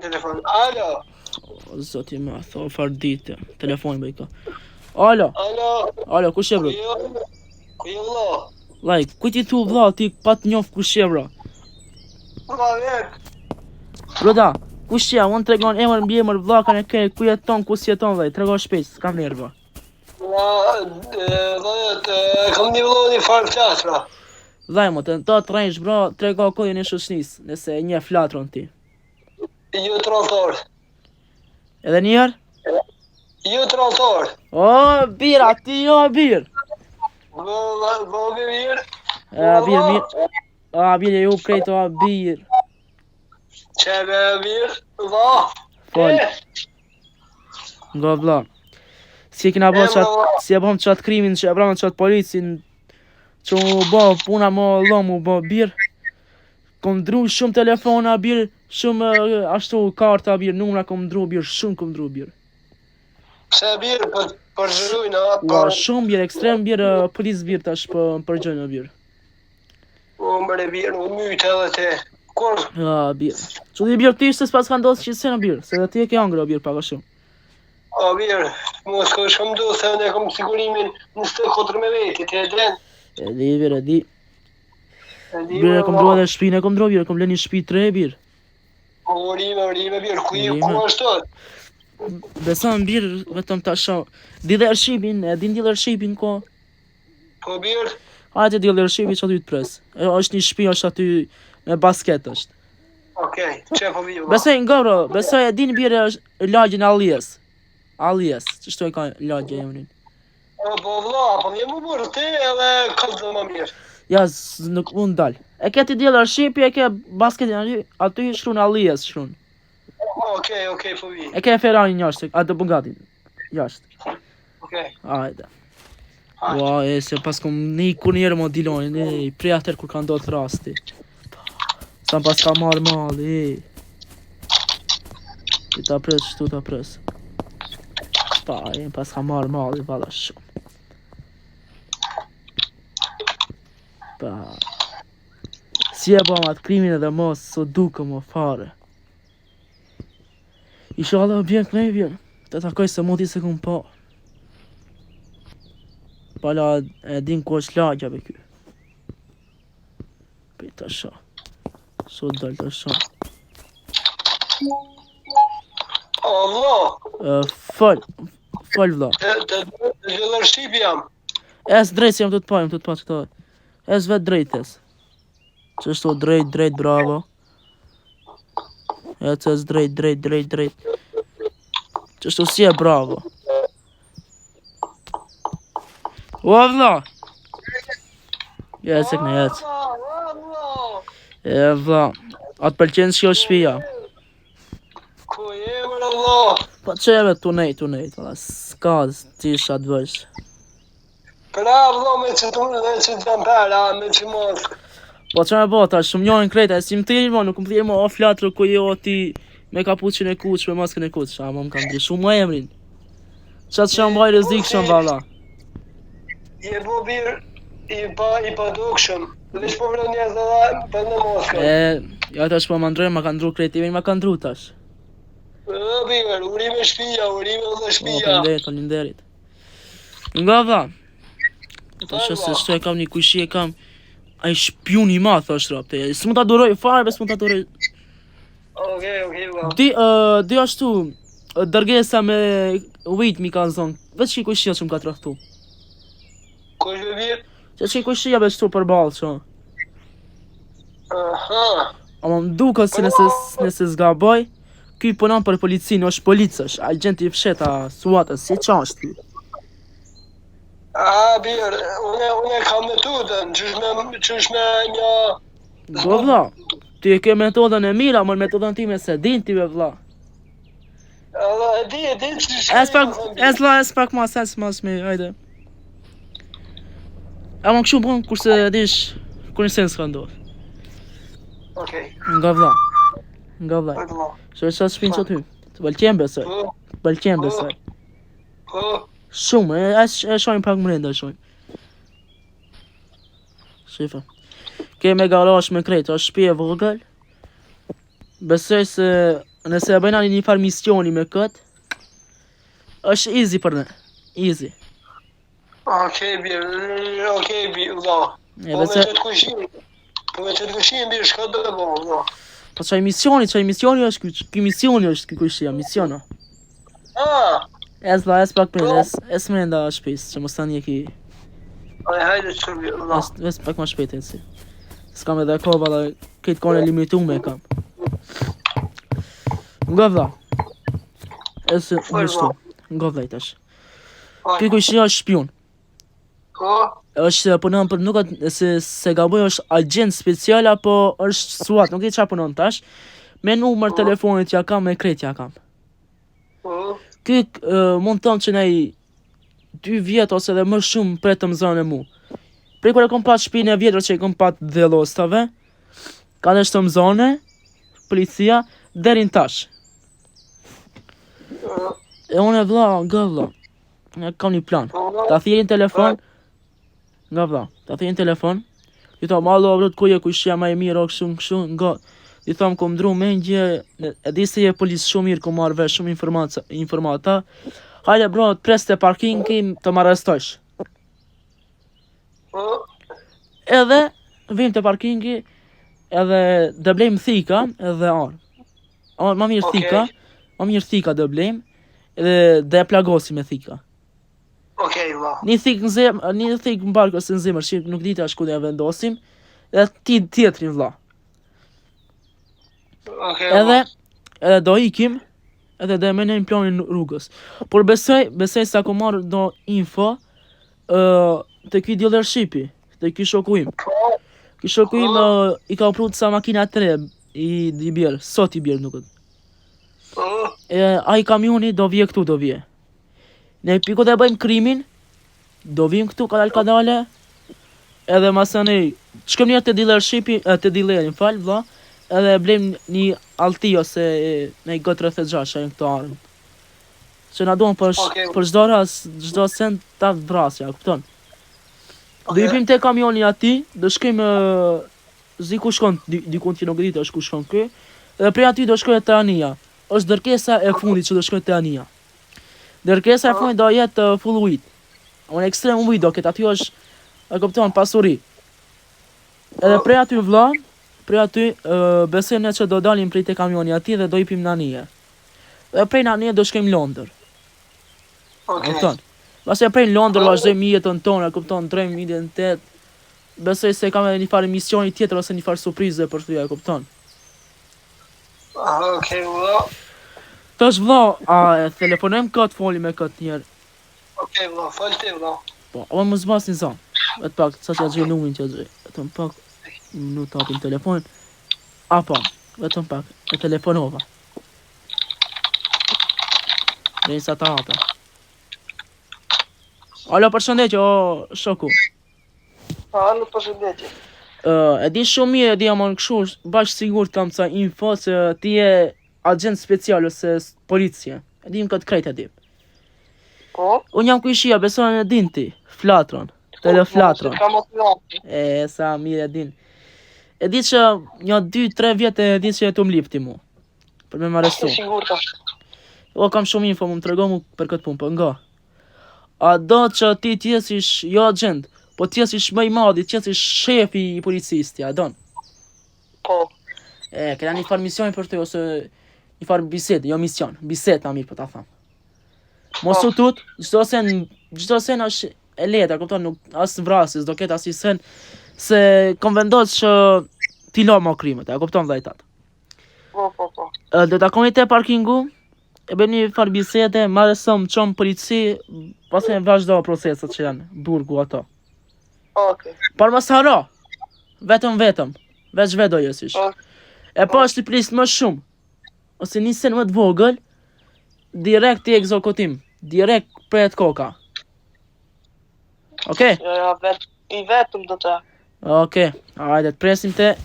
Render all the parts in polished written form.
Telefon. Alo. O, zoti ma, tho, far dite. Telefon bëj ka. Alo. Alo. Alo, kush je bro? Ku je vëlla? Vllai, kujt i thu vëlla ti pa të njoh kush je bro? Vëlla vet. Broda, kush je? Unë tregon emër mbiemër vëlla kanë ke ku jeton, ku s'jeton vëlla, trego shpejt, s'kam nerva. Vëlla, vëlla, kam një vëlla një farë flatra. Vëlla, mo të të trejsh bro, trego kodin e shoqnisë, nëse e njeh flatrën ti. Ju tradhtar. Edhe një herë? Ju tradhtar. O, bir, a ti jo, bir. Bo, bir. A, bir, mirë. A, bir, e ju krejt, o, bir. Qe be, bir, va. Fol. Nga vlla. Si e kina bo qat, si e bom qat krimin që e vramë qat policin, që u bo puna mo llom u bo bir. Kom ndru shumë telefona bir, shumë ashtu karta bir, numra kom ndru bir, shumë kom ndru bir. Pse bir, për, për zhurujnë, a? Ua, shumë bir, ekstrem bir, polic bir tash po më përgjojnë bir. O, mëre bir, u mytë edhe te. Kur? Ja, bir. Që di bir ti se s'pas ka ndodhë që se në bir, se dhe ti e ke hangër o bir pak a shumë. O bir, mos ka shumë do se unë e kom sigurimin 24 me veti, ti e din. E di bir, e di. Bir e kom ndru edhe shpinë, e kom ndru bir, e kom ble një shpi të re bir. Urime, urime bir, ku je, ku është? Beson bir, vetëm ta shoh. Dealershipin, e din dealershipin ku? Po bir. Hajde dealershipi që aty të pres. E, është një shtëpi është aty me basket është. Okej, okay, që po vijë. Besoj nga bro, besoj e din bir është lagjen Allies. Allies, qështu e ka lagja emrin. Po po vlla, po vjen më burr ti edhe kallzo më mirë. Ja, nuk mund dal. E ke ti dealershipi, e ke basketin aty, aty shkruan Allies shkruan. Okej, okej, po vi. E ke Ferrarin jashtë, atë Bugatti. Jashtë. Okej. Hajde. Ua, e se pas kom ni kur njëherë mo Dilonin, e, prej atëherë kur ka ndodhë rasti. Sa më pas ka marrë malli, e. Ti ta pres, shtu ta pres. Pa, e, më pas ka marrë malli, valla shumë. Pa. Si e bam atë krimin edhe mos, s'u dukëm mo fare. Inshallah vjen kënej vjen. Të takoj se moti s'e kom pa. Pala e din ku është lagja be ky. Pe ta shoh. Sot dal ta shoh. O vlla. Fol. Fol vlla. Te te dealership jam. Es drejt se jam tu të pa, jam tu të pa këto. Es vet drejt es. Qështu drejt, drejt, bravo. Ec, ec, drejt, drejt, drejt, drejt. Qështu si e bravo. O, vlla! Ja, ec, e këne, ec. E, vlla. A të pëlqen kjo shpia? Ku je, më vlla? Po që jeve tu nejt, tu nejt, vlla. S'ka, ti isha të bësh. Pra vëlla me që të me që të para, me që maskë. Po që me bo, tash shumë njohin krejt, e si më thirrin mo, nuk më thirrin mo, o flatro ku je o ti me kapuqin e kuq, me maskën e kuq, ama më kanë ndryshu më emrin. Qatë që më baj rrezikshëm, valla. Je bo bir i pa i padukshëm. Veç po vren njerëz edhe për në maskën. E, ja tash po më ndrojnë, ma kanë ndru krejt emrin, ma kanë ndru tash. E, bir, urime shpia, urime dhe shpia. O, faleminderit, faleminderit. Nga vlla. Tash se shtu e kam një kujshi e kam ai shpiun i madh është rob te. S'mund ta duroj fare, be s'mund ta duroj. Okej, okej, vlla. Di uh, di ashtu dërgesa me weed mi kanë zonë. Veç që kujshia që më ka tradhtu. Kush be bir? Që që kujshia be shtu përballë që. Aha. Ama më duket se nëse nëse s'gaboj, ky punon për policinë, është polic është, agjent i fshehtë, a SWAT, si qa është ky? A bir, unë unë kam metodën, qysh me qysh me një Do vlla, ti e ke metodën e mirë, ama metodën time s'e din ti be vlla. Edhe e di, e di qysh Es pak, es vlla, es pak mas, es mas mi, hajde. Ama kështu bon kurse e dish, kur një sen s'ka ndodhë. Okej. Nga vlla. Nga vlla. Nga vlla. Shë sa shpinë që ty. Të pëlqen besoj. Po. Të pëlqen besoj. Po. Shumë, e, e, e shohim pak mrenda, e shohim. Shife. Ke me garazh me krejt, është shtëpi e vogël. Besoj se Nëse e bëjna një farë misioni me këtë, është easy për ne. Easy. Okej, bir, okej, bir, vlla. E Po me bese, qëtë kushin, po me qëtë kushin, bir, shka do të bo, vlla. po qaj misioni, qaj misioni është ky, ky misioni është ky kujshia, misiono. Ah, Es vlla, es pak po, mrenda, es, es mrenda shtëpisë, që mos ta ndjeki. aj, hajde që bir, vlla. Es, es pak më shpejt eci. S'kam edhe kohë valla, këtë kohën e limitume e kam. Nga vlla, es Fol, në shtu. vlla, Nga vlla i tash. fol. Ky kujshia është shpion. Po, Është punon për nuk e- se se gaboj është agent special apo është SWAT, nuk e di çfarë punon tash. Me numër po, telefonit ja kam, me krejt ja kam. po, Ky uh, mund të them që nej dy vjet ose edhe më shumë pretëm zënë mu. Prej kur e kom pas shtëpinë e vjetër që e kom pas dhellostave, ka dhe shtëm zone, policia, deri në tash. po, E unë e vlla, nga vlla, e kam një plan. po, vlla, Ta thirrin fol. telefon, nga vlla, ta thirrin telefon, i thom, allo, bro, ku je, kush jam më i mirë, o kështu, kështu, nga. I thom, kom ndru mendje, e di se je polic shumë mirë, kom marrë vesh shumë informata, informata. Hajde bro, të pres te parkingi, të më arrestojsh. Po, Edhe vim te parkingi, edhe do blejmë thika edhe armë. Ama më mirë thika, okej, më mirë thika do blejmë, edhe do e plagosim me thika. okej, vlla. Një thik në zemër, një thik në bark ose në zemër, që nuk di tash ku do ja vendosim, edhe ti tjetrin vlla. Okej, vlla. Edhe edhe do ikim, edhe do e menojmë planin rrugës. Por besoj, besoj sa ku marr do info, ë te ky dealershipi, te ky shoku im. Po, Ky shoku im po, ë, i ka pru ca makina të re, i, i bjer, sot i bjer nuk po, E, ai kamioni do vje këtu do vje. Ne piku dhe bëjmë krimin, do vim këtu kadal kadale, edhe masanej, shkojmë një te dealershipi, e, te dealeri, më fal vlla, edhe e blejmë një Alti ose e, në G36 ajo këto armë. Që na duan për okej, për çdo rast, çdo send ta vrasja, kupton? Do okej. i pim te kamioni aty, do shkojmë ë, zi ku shkon, di, dikun që nuk e di tash ku shkon ky. Dhe prej aty do shkojë te Ania. Është dërkesa e fundit që do shkojë te Ania. Dërkesa e Po, fundit do jetë ë, full weed. Unë ekstrem weed do ketë aty është, e kupton, pasuri. Edhe po, prej aty vlla, prej aty ë, besoj ne që do dalim prej te kamioni aty dhe do ipim në anije. Dhe prej në anije do shkojmë në Londër. E okej. kupton? Pastaj prej në Londër Po, vazhdojmë jetën tonë, e kupton, ndrojmë identitet. Besoj se kam edhe një farë misioni tjetër ose një farë surprize për ty, e kupton? aha, okej, vlla. Tash vlla, a e telefonojmë këtë foli me këtë njerë. Okej, vlla, fol ti, vlla. Po, ama mos mbas një zonë. Vetë pak, sa t'ja gjej numrin t'ja gjej. Vetëm pak, një minutë hapim telefonin. Apo, vetëm pak, e telefonova. Derisa ta hape. Alo, përshëndetje, o shoku. Alo, përshëndetje. Ë, e di shumë mirë, e di ama kështu, bash sigurt kam ca info se ti je agent special ose policie. E dim këtë krejt e dim. Po, Unë jam kujshia, besoj e din ti. Flatron. po, Tele po, se Flatron. kam aty. E, sa mirë e din. E di që një 2-3 vjet e di që e tu mlip ti mu. Për me më E arrestu. sigurt është. O, kam shumë info, më më trego mu për këtë punë, po nga. A do që ti t'jesish jo agent, po t'jesish më i madhi, t'jesish shefi i policisë, ti, a don? Po, E, kena një farë misioni për ty, ose një farë bisedë, jo mision, bisedë ta mirë po ta tham. Mos po, u tut, çdo sen, çdo sen është e lehtë, a kupton, nuk as vrasje, s'do ketë asnjë sen se kom vendos që ti lo më krimet, a kupton vllai tat. po, po, po. E, Do takohemi te parkingu, e bëjmë një farë bisede, marrë sëm, çon polici, pastaj vazhdo proceset që janë, burgu ato. Okej. Por mos harro, vetëm vetëm, veç vetë do jesish. Okej. E po është i plis më shumë, ose një sen më të vogël, direkt i ekzekutim, direkt pret koka. Okej, Jo, jo, vet, i vetëm do të. okej, hajde të presim te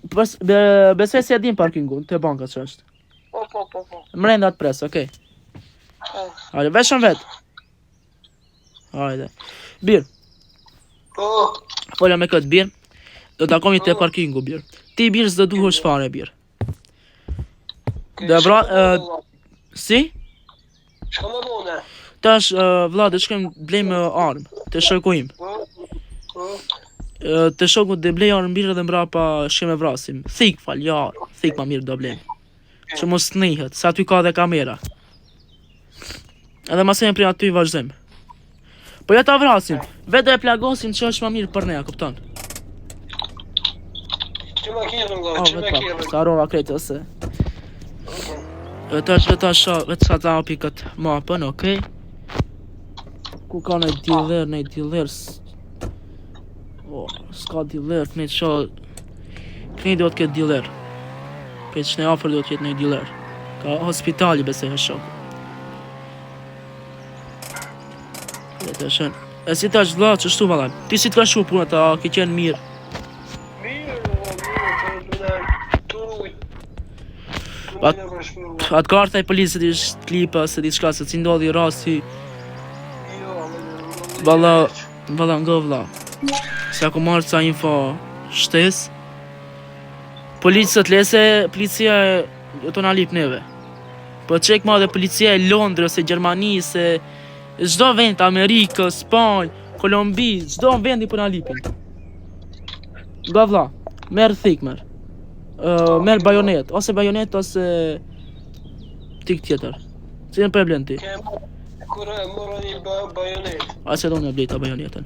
Pres, be, besoj se e din parkingun, te banka që është. Po, po, po, po. Mrenda të pres, okej. Po, Hajde, veshëm vet. Hajde. Bir, Po, fola me këtë bir. Do takohemi te po. parkingu bir. Ti bir s'do duhesh fare bir. Dhe vra, uh, si? Çka me bo ne? Tash, uh, vlla, do shkojmë blejmë armë, te shoku im. Po, po. Uh, te shoku do blej armë birë dhe mbrapa shkojmë e vrasim. Thik, fal, jo armë, thik ma mirë do blejmë. Që mos të nihet, se aty ka dhe kamera. Edhe masej prej aty vazhdojmë. Po ja ta vrasim, vetë do e plagosim që është ma mirë për ne, a kupton? Që ma kjerën, vlla, Oh, që ma vetë pak, kjerën. se harrova krejt ose. E tash vetë tash, vetë sa ta hapi këtë mapën, okej. Ku ka në dealer, në dealer, O, s'ka dealer, kënej që... Kënej do të ketë dealer. Prej që në afër do të jetë në dealer. Ka hospitali besoj e shoku. Le të shën. E si tash vlla, qështu valla? Ti si të ka shku punët, a ke qenë mirë? Mirë, vlla, mirë, po do të rujt. Pa- Atë ka ardhë ai policit ish klipa se diçka se si ndodhi rasti Jo, Valla, valla nga vlla. Se aku marrë ca info shtesë. Policët lese, policia e të na lip neve. Po çek ma dhe policia e Londrës, e Gjermanisë, e çdo vend, Amerikës, Spanjë, Kolumbi, çdo vendi po na lipin. Nga vlla, merr thik merr. Uh, merr bajonet, ose bajonet ose tik tjetër. Cilën po e blen ti? Kur e mora një bajonet. A se do me blejta bajonetën.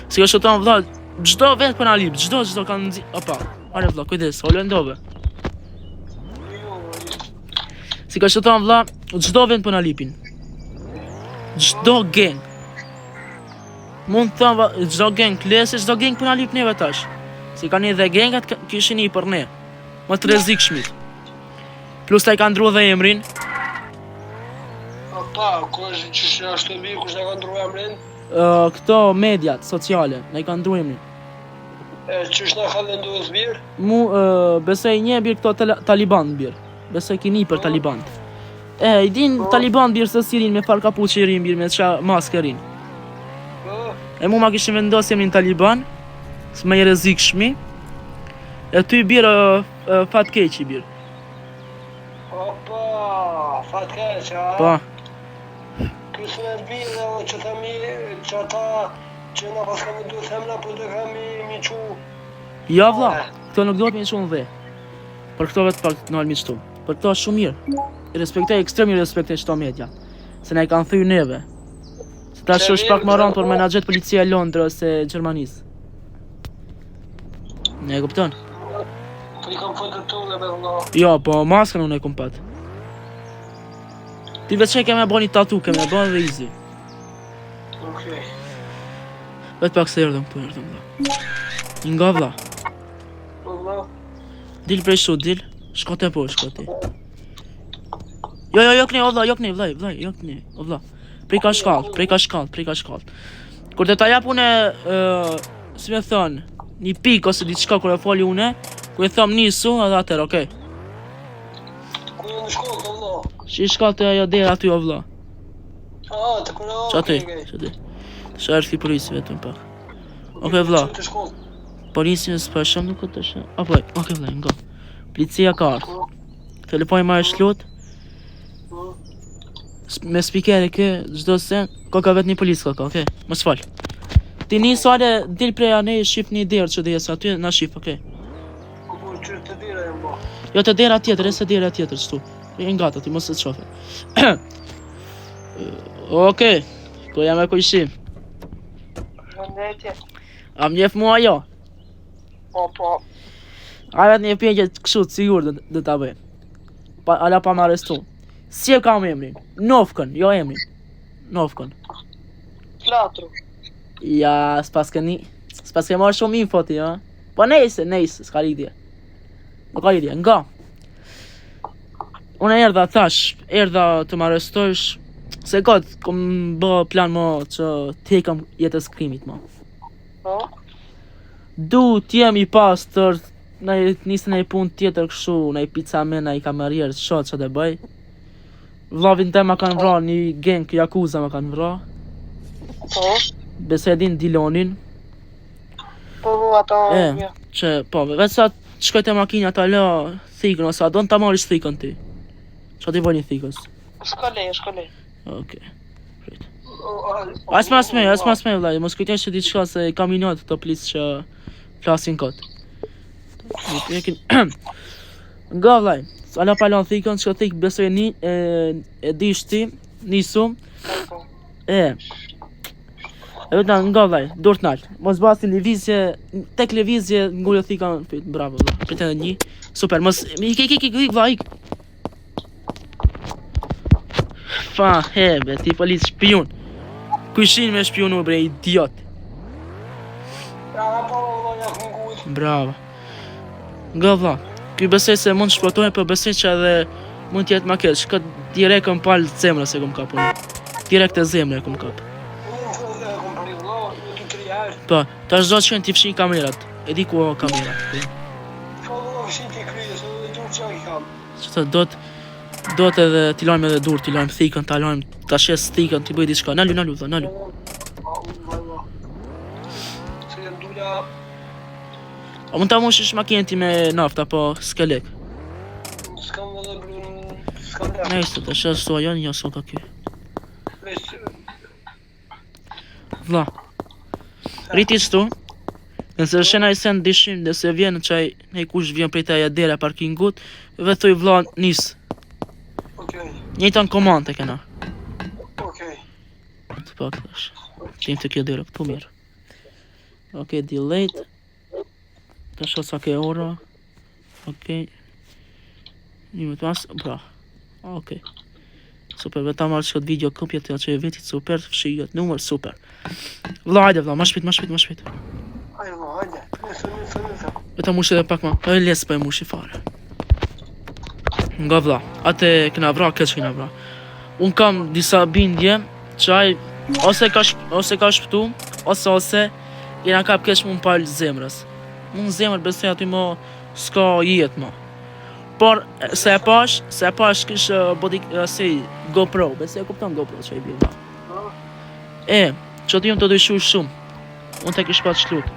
Si ka shëton vlla, çdo vend po na lip, çdo çdo kanë nxi. Opa, hajde vlla, kujdes, o lëndove. Si ka shëton vlla, çdo vend po na lipin. Çdo geng. Mund të them çdo geng klese, çdo geng po na lip neve tash. Si kanë edhe gengat kishin i për ne. Më të rrezikshmit. Plus ta i ka ndru dhe emrin. Pa, ku është që është ashtu mirë, kush na ka ndru emrin? Uh, këto mediat sociale, na i kanë ndru emrin. E, qysh na ka vendos bir? Mu, uh, besoj një bir këto tal Taliban bir. Besoj kini për po. Taliban. E, i din po. Taliban bir se si rin me far kapuçi rin bir me qa maske rin. Po. E mu ma kishin vendos emrin Taliban, së më i rrezikshmi. E ty bir uh, uh, fatkeqi bir. Opa, fatkeq, a? Po. Ky s'me bir dhe o që themi që ata që na pas kanë vendos emra, po do kemi mi çu. Jo vlla, këto nuk duhet me çu në dhe. Për këto vetë pak nalmi qëtu. Për këto është shumë mirë. I respektoj, ekstrem i respektoj qëto media. Se na i kanë thy neve. Se tash është pak më rëndë për me na gjetë policia e Londrës e Gjermanisë. Ne e kupton? Po i kam foto tonë me vëlla. Jo, po maskën unë e kom pat. Ti veç e ke me bo një tatu, ke me bo dhe easy. Okej. Vetë pak se erdhëm këtu, erdhëm vlla. Një nga vlla. Po vëlla. Dil prej shu, dil. Shko te po, shko ti. Jo, jo, jo këne, o vlla, jo këne, vllai, vllai, jo këne, o vlla. Prej ka shkallë, prej ka shkallë, prej ka shkallë. Kur të ta jap une, uh, si me thonë, një pikë ose diçka kur e foli une, kur e thom nisu, edhe atëherë, okej. Ku je në shkollë, o vëlla? Shi shkallë te ajo dera aty, o vlla. Ah, të kërë, Që aty, që aty. Që erdhi polici vetëm pak. Okej, vlla. Të shkollë. Polici s'po e shoh nuk të shoh. Apo, okej vlla, ngo. Policia ka ardhur. Telefoni më është lut. Me speaker e ke çdo sen, ka ka vetë një polic ka ka, okej. Mos fal. Ti nis ale dil prej anej shif një derë që dhe aty na shif, okej. Po po që të dera jam bo. Jo te dera tjetër, e se dera tjetër qëtu. E ngata ti mos e shofe. Okej. Ku jam e kujshi? Përshëndetje. A më njef mua jo? Po po. A vetë një pyetje kështu të sigurt do, do ta bëj. Pa, ala pa më arrestu. Si e kam emrin? Nofkën, jo emrin. Nofkën. Flatro. Ja, s'pas ke ni, s'pas ke marrë shumë info ti, ha? Po nejse, nejse, s'ka lidhje. Nuk ka lidhje, nga. Unë erdha thash, erdha të më arrestojsh, se kot, kom bë plan mo që t'i ikem jetës krimit mo. Po. Du të jem i pastër, në nisë në punë tjetër kështu, në pizza me, në kamerier, shoh çfarë të bëj. Vllavin tem ma kanë vra, një geng Yakuza ma kanë vra. Po. Besoj e din Dilonin. Po, po, ato E, që, po, vetë sa të shkoj te makina ta lë thikën, ose a don ta marrësh thikën ti? Qa t'i bëni thikës? S'ka leje, s'ka leje. Okej. Prit. As mas me, as mas me vllai, mos kujtoj se diçka se kam inat këto plis që flasin kot. Nuk e kin. Nga vllai, sa la pa lon thikën, çka thik besoj ni e, e dish ti, nisu. E. E vetëm nga vllai, durt nalt. Mos basi lëvizje, tek lëvizje ngulë thika në fyt. Bravo vlla. Prit edhe një. Super, mos ik ik ik ik ik vlla ik. Fa hebe, ti polic shpijun. Kujshin me shpijunu bre idiot. Bravo. Nga vlla. Ky besoj se mund të shpëtojë, po besoj që edhe mund të jetë më keq. Kët direkt në palë zemrës e kom kap unë. Direkt e zemra e kom kap. Po, tash do të shkojnë t'i fshin kamerat. E di ku ka kamerat. Që të do të do të edhe t'i lajmë edhe dur, t'i lajmë thikën, ta lajmë, ta shes thikën, t'i bëj diçka. Nalu, nalu, vlla, nalu. A mund ta mushish makinën ti me naftë apo s'ke lek? S'kam edhe brun, s'kam lek. Nejse, të shes thua jo një soka ky. Vlla. Rriti qëtu. Nëse është naj sen dyshim, nëse vjen qaj, nej kush vjen prej te ajo dera e parkingut, ve thuj vlla nis. Okej. Njëjtën komandë e kena. Okej. Të pak tash. Tim të kjo dera këtu mirë. Okej, delete. Të shoh sa ke ora. Okej. Një minutë pas, bra. Okej. Super, vetë ta marrë qëtë video kopje të që e vetit, super, fshijet numër, super. Vlla, hajde vlla, ma shpejt, ma shpejt, ma shpejt. Hajde vlla, hajde. Nisu, nisu, nisu. Vetë ta mushi edhe pak ma, e les po e mushi fare. Nga vlla, atë kena vra, keq kena vra. Unë kam disa bindje që ai ose ka shp, ose ka shpëtu, ose ose jena kap keq mu në palë zemrës. Mu në zemër besoj aty mo s'ka jetë mo. Por se e pash, se e pash kish body si GoPro, besoj e kupton GoPro që i bie. E, që ti jam të dyshu shumë. Unë të kish pas shlut.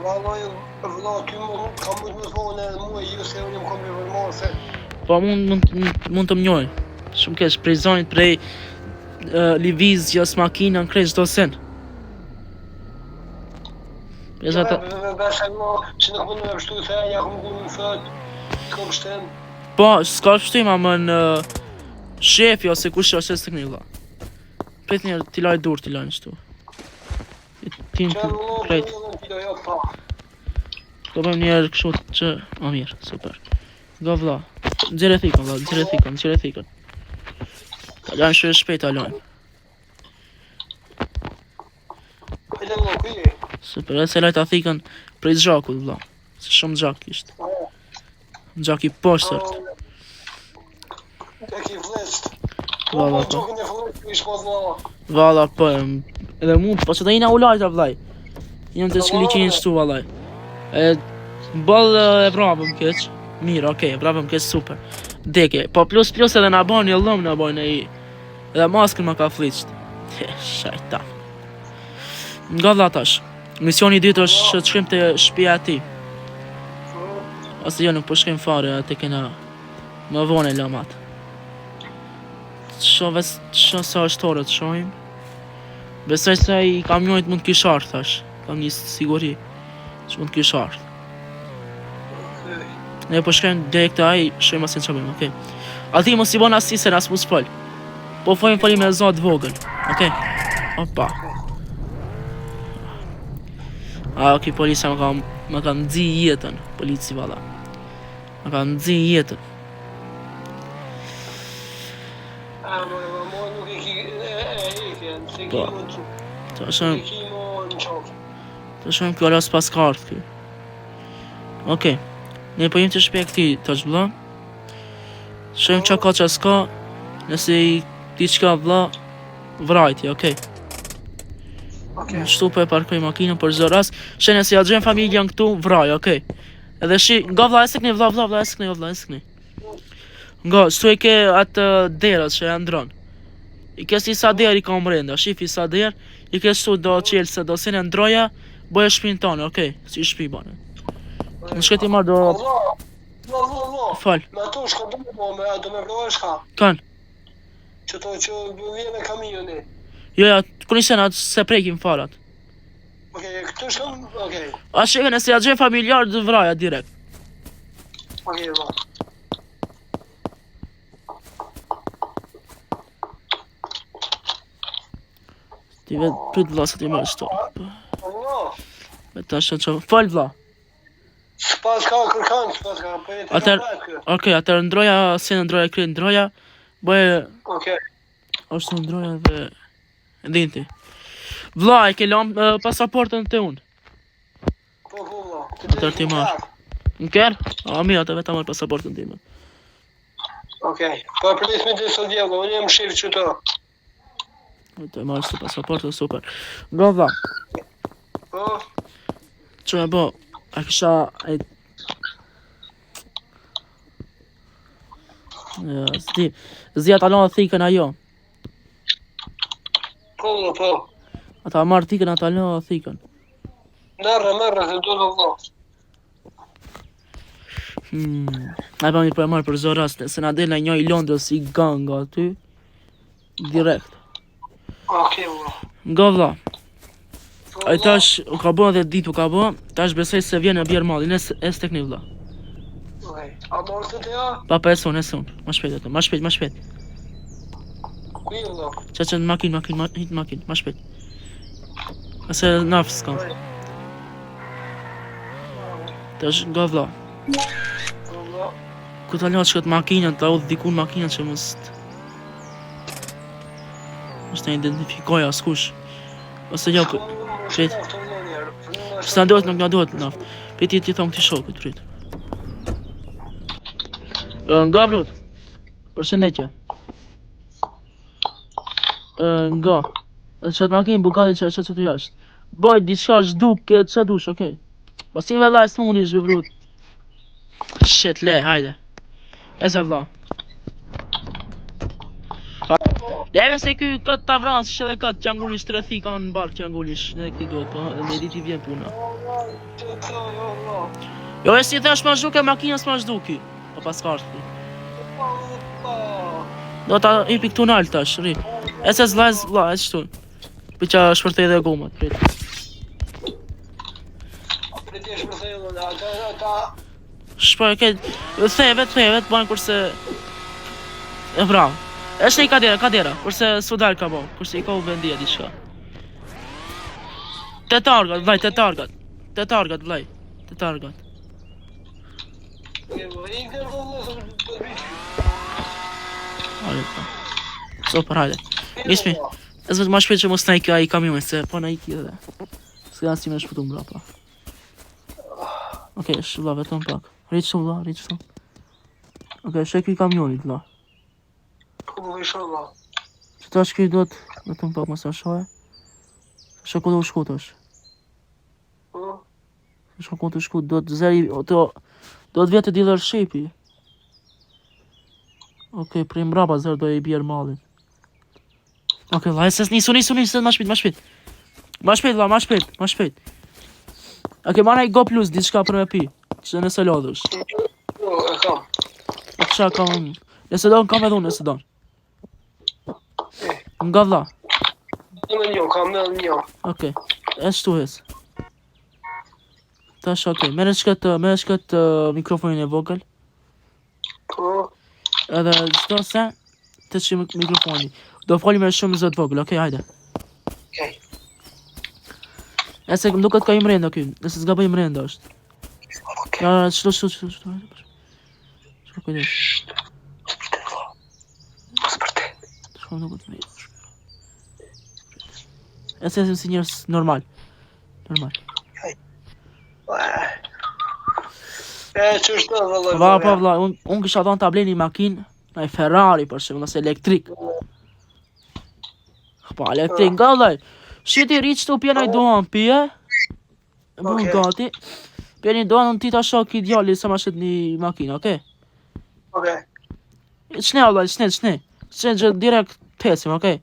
Vallai, vëlla, ty më ka mund të thonë edhe mua ju se unë jam kom informuar se Po mund mund mund të më njohin. Shumë keq prej zonit prej uh, lëvizjes makinën krejt çdo sen. Prej Jo, zot. Besoj mo, që nuk mund me pështu se ja kom ngu në thët, s'kom pështim. Po, s'ka pështim ama në shefi ose kush ose s'të këni vlla. Prit një t'i laj dur t'i lajnë qëtu. Ti Që vëlla, krejt. jo, jo, pa. Po bëjmë një herë kështu që ma mirë, super. Go vlla. Nxjerrë thikën vlla, nxjerrë thikën, nxjerrë thikën. Ta lajmë shpejt shpejt ta lajmë. Hajde vëlla, ku je? Super, edhe se lajta thikën prej gjakut vlla. Se shumë gjak ishte. Gjak i poshtër. E ki vlest. Valla po. Gjakun e vlest, ish po vlla. Valla po. Edhe mu, po që ta jena u lajta vllaj. Jam të shkeli qenë shtu vallaj. E boll e vrapëm keq. Mirë, okej, e vrapëm keq super. Deke, po plus plus edhe na bën një llom na bën ai. Edhe maskën ma ka fliqt. He, shajtan. Nga vlla tash. Misioni i dytë është që të shkojmë te shtëpia e tij. Ose jo, nuk po shkojmë fare, atë kena më vonë e lëm atë. Shoh ves, shoh sa është ora të shohim. Besoj se ai i kamionit mund të kish ardhur tash. Kam një siguri që mund të kish ardhur. Ne po shkojmë direkt te ai, shohim asin çfarë bëjmë, okej. Aty mos i bën asnjë sen, as mos fol. Po folim folim me zë të vogël. Okej. Opa. A, okej, polica më ka më ka nxi jetën, polici valla. Më ka nxi jetën. A, mo, mo, mo, nuk e ki, e, e, e, e, se ki Po. mo, Të e shohim, ki mo në qofë. të shohim kjo hala s'pas ka ardhur ky. Okej. Ne po jemi te shtëpia e këtij tash vlla. Shohim çka ka çka s'ka. Nëse i diçka vlla, vrajtje, okej. Okej. Kështu po e parkoj makinën për çdo rast. Shë nëse ja gjejmë familjen këtu, vraj, okej. Edhe shi, nga vlla e sekni, vlla, vlla, vlla e sekni, vlla e sekni. Nga, shtu e ke atë derët që e ndron. I ke si sa derë i ka mrenda, shifi sa derë, i ke shtu do qelëse, do sene ndroja, bëje shtëpinë tonë, okej, si shtëpi bane. Në shkoj ti marr do Allah. Vlla, vlla, vlla. Fal. Me ato shka do me bo, me do me vrojë shka. Kan. Që to që vjen me kamioni. Jo, jo, ku nisën atë se prekim farat. Okej, këtu shkon, okej. A sheve nëse ja gjen familjar do vraja direkt. Okej, vlla. Ti vetë prit vlla se ti marrë qëto. Vlla. Me tash që fal vlla. S'pas ka kërkan, s'pas ka, po jetë Atër- Okej, atër ndroja, se ndroja krejt ndroja. Bëje Okej. është ndroja dhe dhinti. Vlla, e ke lënë eh, pasaportën te unë. Po, po, vlla. Atër ti marr. Në kërë? A, mirë, atë vetë ta marr pasaportën time. Okej. Po e pres me të sot djego, unë jam shif që to. Të marr si pasaportën, super. Nga vlla, Po, që me bo, a kisha... E... Ja, s'di, s'di ata lanë thikën ajo. po, vlla, po. Ata marr thikën, ata lanë thikën. Merre, merre, se do të vlla. Hmm. Ai pa mirë po e marr për zor rast, se na del një i Londrës i gang aty. Direkt. Okej, vlla. Nga vlla, Po, ai vlla. tash u ka bë dhe ditë u ka bë, tash besoj se vjen e bjer malli, nes es tek një vlla. Okej. A morë të të ja? Pa pa e son, e son. Më shpejt atë, më shpejt, më shpejt. Ku je, vlla? Qa që në makinë, makinë, ma, hit në makinë, më shpejt. Ose naftë s'kam. Tash nga vlla. Po, vlla. Ku ta lash këtë makinën, ta udh diku në makinën që mos të... Mos të identifikoj askush. Ose jo, Po, prit. S'na duhet, nuk na duhet naftë. Prit ti ti thon këtij shokut, prit. Ë, Nga brut. Përshëndetje. Ë, nga. Çat makinë Bugatti që është aty jashtë. Bëj diçka zhduk, ç'a dush, okej. Po si vëlla s'mundi zhë brut. Shit, le, hajde. E se vëlla. Leve se ky këtë ta vrasë, që edhe këtë qangulish të rrethi ka në bark qangulish, në këti duhet, po, me ditë i vjen puna. Jo, e si thash ma zhduke makina s'ma zhduki. Po pas kartë. Do ta hipi këtu nalt tash, rri. E se zlla, zlla, e qëtu. Për qa shpërthej dhe gomat, prit. Shpo e ke, thevet, thevet, bajnë kurse... E vra. Është i kadera, kadera, kurse sudal ka bo, kurse i ka u vendia diçka. Te targat, vllaj, te targat. Te targat, vllaj. Te targat. Hajde, po. Super, hajde. Nismi. E zot ma shpejt që mos na ikë ai kamioni se po na iki edhe. S'ka si me shpëtu mbrapa. Okej, okay, vlla vetëm pak. Rrit shumë vlla, rrit shumë. Okej, okay, shek i kamionit vlla. Që tash ky duhet vetëm pak mos ta shohë. Shë ku do shku tash. Shë ku të shku, do të zeri, do do të vjetë dealershipi. Okej, prej mbrapa zer do i bjerë mallin. Okej, vlla, se nisu, nisu, nisu, ma shpejt, ma shpejt. Ma shpejt, vlla, ma shpejt, ma shpejt. Okej, marr ai Go Plus diçka për me pi, që nëse lodhësh. Po, e kam. Po çka kam unë? Nëse don kam edhe unë, nëse don. Nga vlla. Në një, kam në një. Okej. E shtu hes. Tash okej, merre këtë, merre këtë uh, mikrofonin e vogël. Po, Edhe çdo se të qi mikrofoni. Do folim me shumë zë të vogël, okej, hajde. okej. E se më duket ka i mrenda ky, nëse s'gaboj i mrenda është. Okej. Ja, ja, çdo çdo çdo çdo. Çdo kujdes. Mos përte. Shko më duket mirë. E se si njerëz normal. Normal. E, që është në vëllai? Va, po vlla, un un kisha dhënë ta bleni makinë, një Ferrari për shembull, ose elektrik. Po elektrik, nga vllai. Shiti ri çto pjen ai duan pije. E bën Okej. gati. Pjeni duan unë ti ta shoh ky djali sa ma shet një makinë, okej? Okej. Çne vllai, çne, çne. Çne gjë direkt të ecim, okej?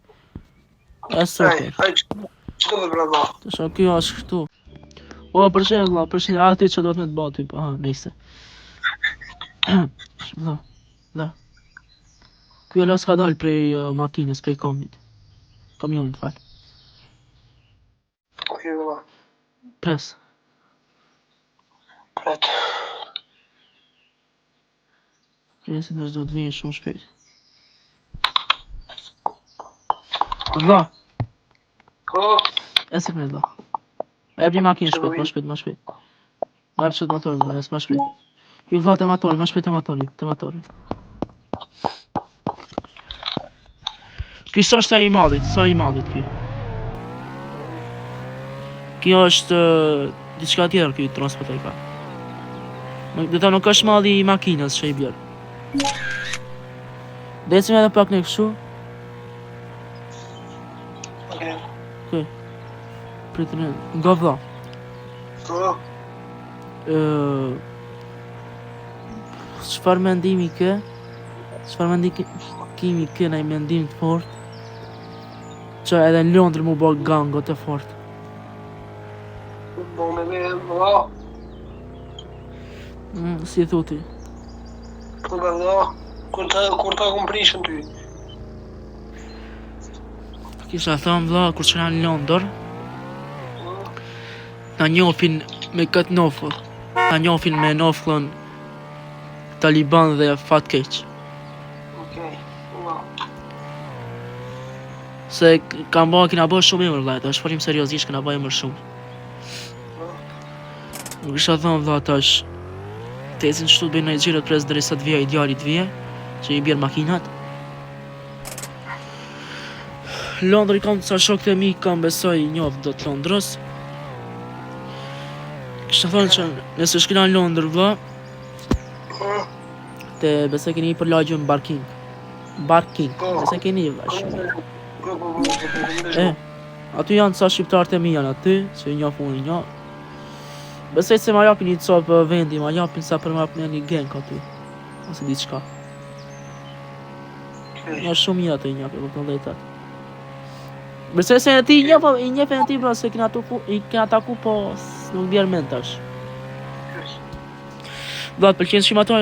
E super. Ai, që do të bravo? Të shoh ky është këtu. O, për shembull, vlla, për shembull, aty që do të me të bëj ty, po, ha, nëse. Vlla, vlla. Ky hala s'ka dalë prej uh, makinës, prej komit. Kamionit, fal. Okej, vlla. Pres. Pret. Presim tash do të vijë shumë shpejt. Vlla, Po, e si pret, vlla. Ma jep një makinë shpejt, më shpejt, më shpejt. Ma jep qët motorin, vlla, më shpejt. Ju vlla te motori, më shpejt te motori, te motori. Ky s'është ai i madhit, sa i madhit ky. Kjo është diçka tjetër ky transportojka. Nuk do të nuk është malli i makinës që i bjer. Decim edhe pak në kështu. Okej. Okej. Pritën, nga vlla. Po. Ë Çfarë mendimi ke? Çfarë mendimi kimi ke naj mendim të fort? Që edhe në Londër mu bë gango të fort. Po me me vlla. Mm, si thu ti? Po me vlla. Kur ta kur ta kum prishën ty. Kisha thënë vlla kur qena në Londër, na njofin me këtë nofëll. Na njofin me nofllën Taliban dhe fatkeq. Okej. Vlla. Se kam ba, kina bë shumë emër vlla, tash folim seriozisht, kina bë emër shumë. Nuk kisha thënë vlla tash të ecin qëtu të bëjnë një xhiro të pres derisa të vijë ai djali të vije, që i bjerë makinat. Londër i kam ca shokët e mi kam besoj i njoh do të Londrës. Kisha thënë që nëse shkina në Londër vlla, te besoj keni për lagjën Barking. Barking, Po. besoj keni vlla shumë. Po po po po po. E, aty janë ca shqiptarë të mi janë aty, që i njoh unë i njoh. Besoj se ma japin një copë vendi, ma japin sa për ma japin një gang aty. Ose diçka. Ja shumë mirë ato i njoh, e kupton drejtat. Besoj se ti i njoh, po, i njeh edhe ti bro, se kena tuku, i kena taku, po nuk bjerë mend tash. Vlla, të pëlqen shumë ato?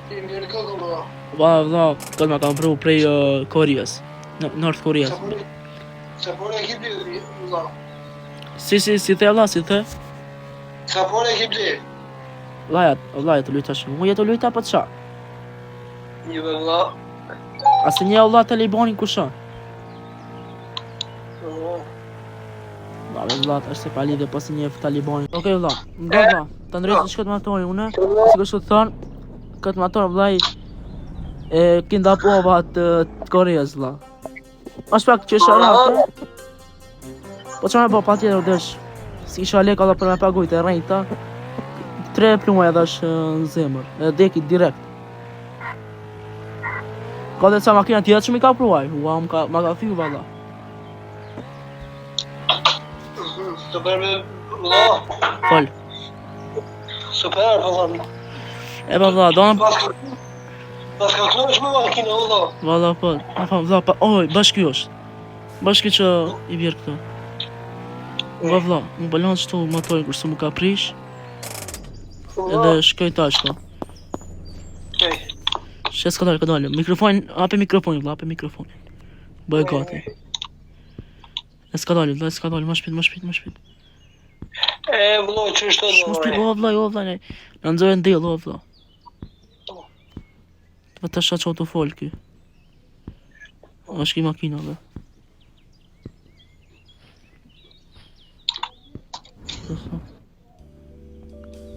Ti mirë kokën vlla. Vlla, vlla, këtë ma kam pru prej uh, Koreas. Në North Koreas. Sa por e ke ble vlla? Si, si, si the vlla, si the? Sa por e ke ble? Vlla, ja, vlla, jetë lujta shumë. Mu jetë lujta po qa? Një vlla. A se një vlla Talibanin kush ë? Po. Vlla, vlla, tash se pa lidhje po si një Talibanin. Okej vlla, nga vlla, ta ndreqim që këtë motorin unë, si kështu të thonë, këtë motor vllai e kinda pova të, të Koreas vlla. Është pak qesharake. Po që me bo, pa tjetër desh. Si isha lek alla për me pagujt e rejta. Tre pluma e dhash në zemër. E deki direkt. Ka dhe ca makina tjera që mi ka pruaj. Ua, më ka, ma ka thyu valla. Super me vlla. Fol. Super, po them. E pa vlla, do në... Pas ka kënaqsh me makinë, vlla. Valla po, a pa vlla, pa, oj, bash ky është. Bash ky që i bjerë këto. Vlla vlla, më po lanë qëtu motorin kurse më ka prish. Edhe shkoj tash po. Okej. Shë s'ka dalë, ka dalë. Mikrofon, hape mikrofonin, vlla, hape mikrofonin. Bëj gati. E s'ka dalë, vlla, s'ka dalë, më shpejt, më shpejt, më shpejt. E vëlla, që është Mos pi, o vlla, o vlla, na nxorën diell, o vlla. Po tash ça të fol ky. Është ki makina be.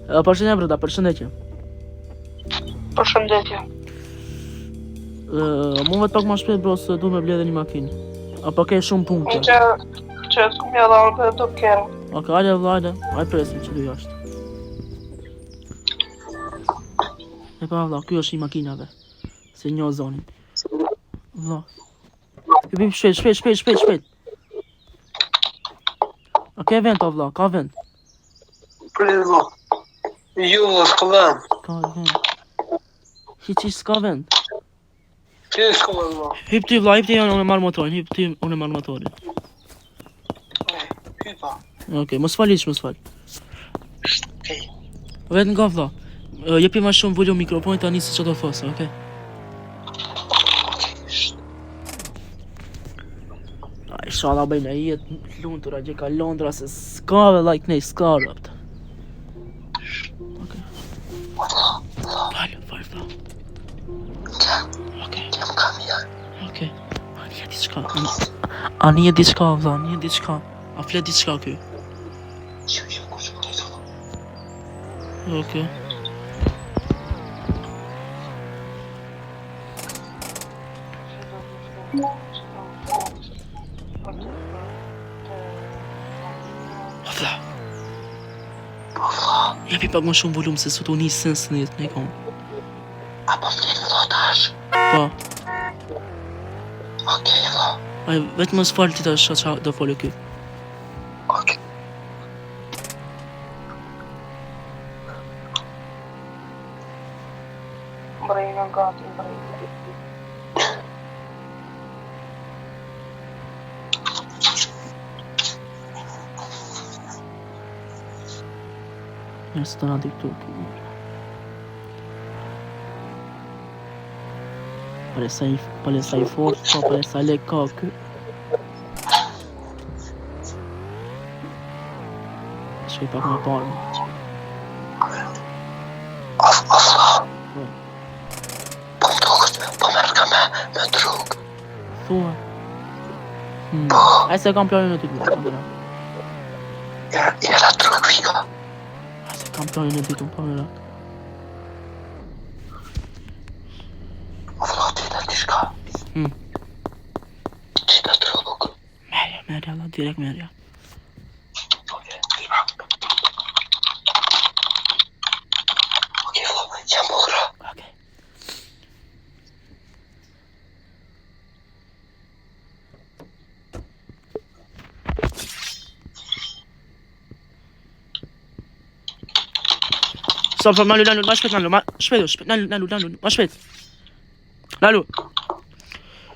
E përshëndetje brother, përshëndetje. Përshëndetje. Ë, mu vetë pak më shpejt bro se du me ble edhe një makinë. Apo ke shumë punë Që që s'kum ja dhënë për do kera. Ok, hajde vlla, hajde. Hajde presim që du jashtë. E pa vlla, ky është i makinave. Se njoh zonin. Vlla. Hip hip shpejt, shpejt, shpejt, shpejt, shpejt. A ke vend o vlla, ka vend. Prit vlla. Jo vlla, s'ka vend. Ka vend. Hiç hiç s'ka vend. Ti s'ka vend vlla. Hip ti vlla, hip ti unë marr motorin, hip ti unë marr motorin. Hipa. Okej, mos fal hiç, mos fal. Okej. Vetë nga vlla. Jepi ma shumë volum mikrofonit tani se çfarë do thosë, okej? A, Inshallah bëjmë në jetë të lumtur atje ka Londra se s'ka ve like ne s'ka robt. Okej. Fal, fal, fal. Okej. Jam ka mirë. Okej. A nije diçka. A nije diçka vlla, nije diçka. A flet diçka ky. Jo, jo, kush po të thonë. Okej. O vlla. Po vlla, Jepi pak më shumë volum se sot u nis sens në jetë ne kom. a po flet vlla tash? Po. Okej vlla. Ai vetëm mos fal ti tash ça do folë ky. Okej. Mbrejna gati, mbrejna. Njerëz të na diktu ky. Pale sa i pale sa i fort, po pale sa lek ka ky. Shkoj pak më parë. O, o vlla. Po. Po më duket, po merr ka me, me drug. Thua. Ai se kam planin e dytë. më, kam merak. Jera, jera drug vika. Ai se kam planin e dytë, unë pa merak. O vlla, ti na diçka. Ti na drug. Merja, merja, vlla, direkt merja. Okej, Okej, vlla, jam bullra. Okej. Stop, stop, nalu, nalu, ma shpejt, nalu, ma shpejt, shpejt, nalu, nalu, nalu, ma shpejt. Nalu.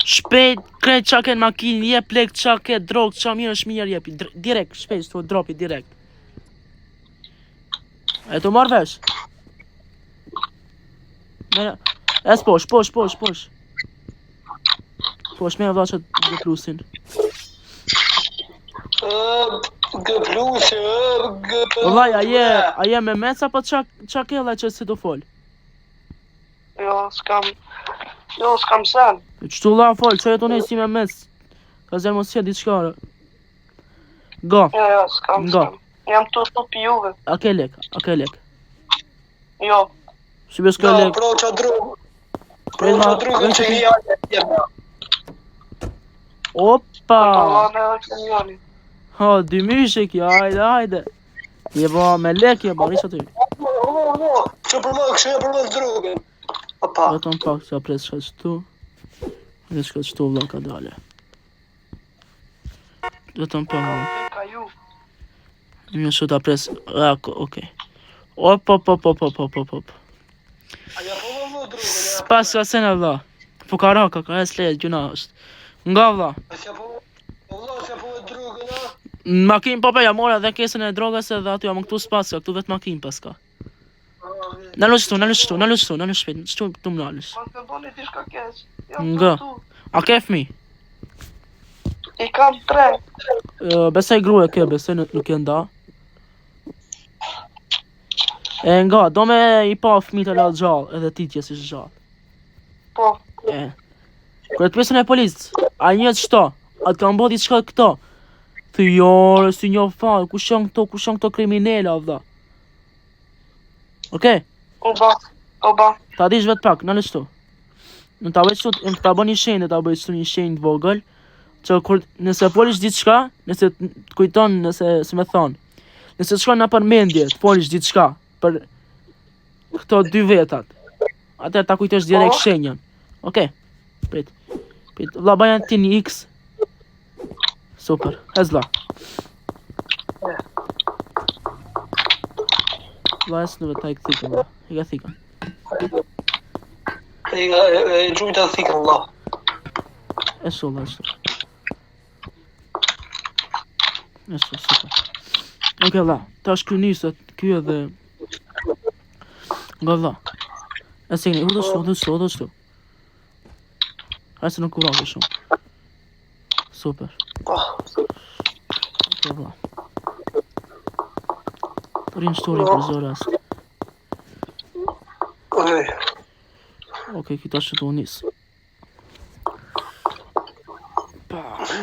Shpejt, krejt qa ke në makinë, jep lek qa ke, drog, qa mirë është mirë jepi. Direkt, shpejt, shtu, dropi, direkt. E tu marrë vesh? Mere, es posh, posh, posh, posh. Posh, merë vlla që G plusin. G plus, G plus. Vllai, a je, a je me mec apo qa, qa ke vllai që si do fol? Jo, s'kam... Jo, s'kam sen. Qëtu vlla fol, që jetu ne si me mec? Ka zërë mos je diçka. re. Go, Jo, jo, s'kam, Nga. s'kam. Jam të shtu pi juve. a ke lek, a ke lek. Jo, Si bes ke Jo, lek? pro qa drug. Pro Prema, qa drugën që i jep. Opa! kontrollon edhe kamioni. Ha, dy myshe kjo, hajde, hajde. Je bo me lek, je bo, rish aty. O, o, o, që për më, kështë e për më drugën. Opa. Vetëm pak që pres shka qëtu. Hajde shka qëtu vlla ka dale. Vetëm pak vlla. Ka ju. Mirë shu ta pres. Ah, okej. Op, op, op, op, op, op, op, op. A ja po më më drugën, ja. S'pas ka sena vlla. Fukara ka, ka es lejet, gjuna është. Nga vlla. A s'ja po, o vlla, s'ja po më drugën, a? Në makinë po ja mora edhe kesën e drogës edhe aty, ama këtu s'pas ka, këtu vetë makinë pas ka. Nalu qëtu, nalu qëtu, nalu qëtu, nalu shpejt, qëtu këtu më nalësh. Mos më bëni diçka keq. Jam Nga. të tu. A ke fëmi? I kam tre. Ë, Besoj grua ke, besoj nuk, nuk e nda. E nga, do me i pa fëmijët e la gjallë, edhe ti t'jesi gjallë. Po, E. Kur e të pjesën e policë, a një qëto, a të kanë bo diçka këto? Thy jo, re, si një fal, kush janë këto, kush janë këto kriminela, vëlla? Okej, u ba. U ba. ta dish vetë pak, nalë qëtu. Në ta bëj qëtu, në ta bën një shenjë, ta bëj qëtu një shenjë të vogël, që kur nëse folish diçka, nëse të kujton, nëse si më thon, nëse të shkon nëpër mendje, të folish diçka për këto dy vetat, atëherë ta kujtosh direkt Po. shenjën. Okej. Prit. Prit. Vlla bëjnë ti një X. Super. Ez vlla. Vlla es në vetaj thikën, vlla. I ka thikën. E, e, e gjujta thikën, vlla. E shu, vlla, e shu. E shu, super. Okej, vlla. Tash ky nisët, ky edhe... Nga vlla. E se keni, udhë shtu, udhë shtu, udhë shtu. Hajde se nuk u vrave shumë. Super. Po. Po vlla. Rrinë shtu, rrinë për çdo rast. Okej. Okej, këta që të unis. Pa,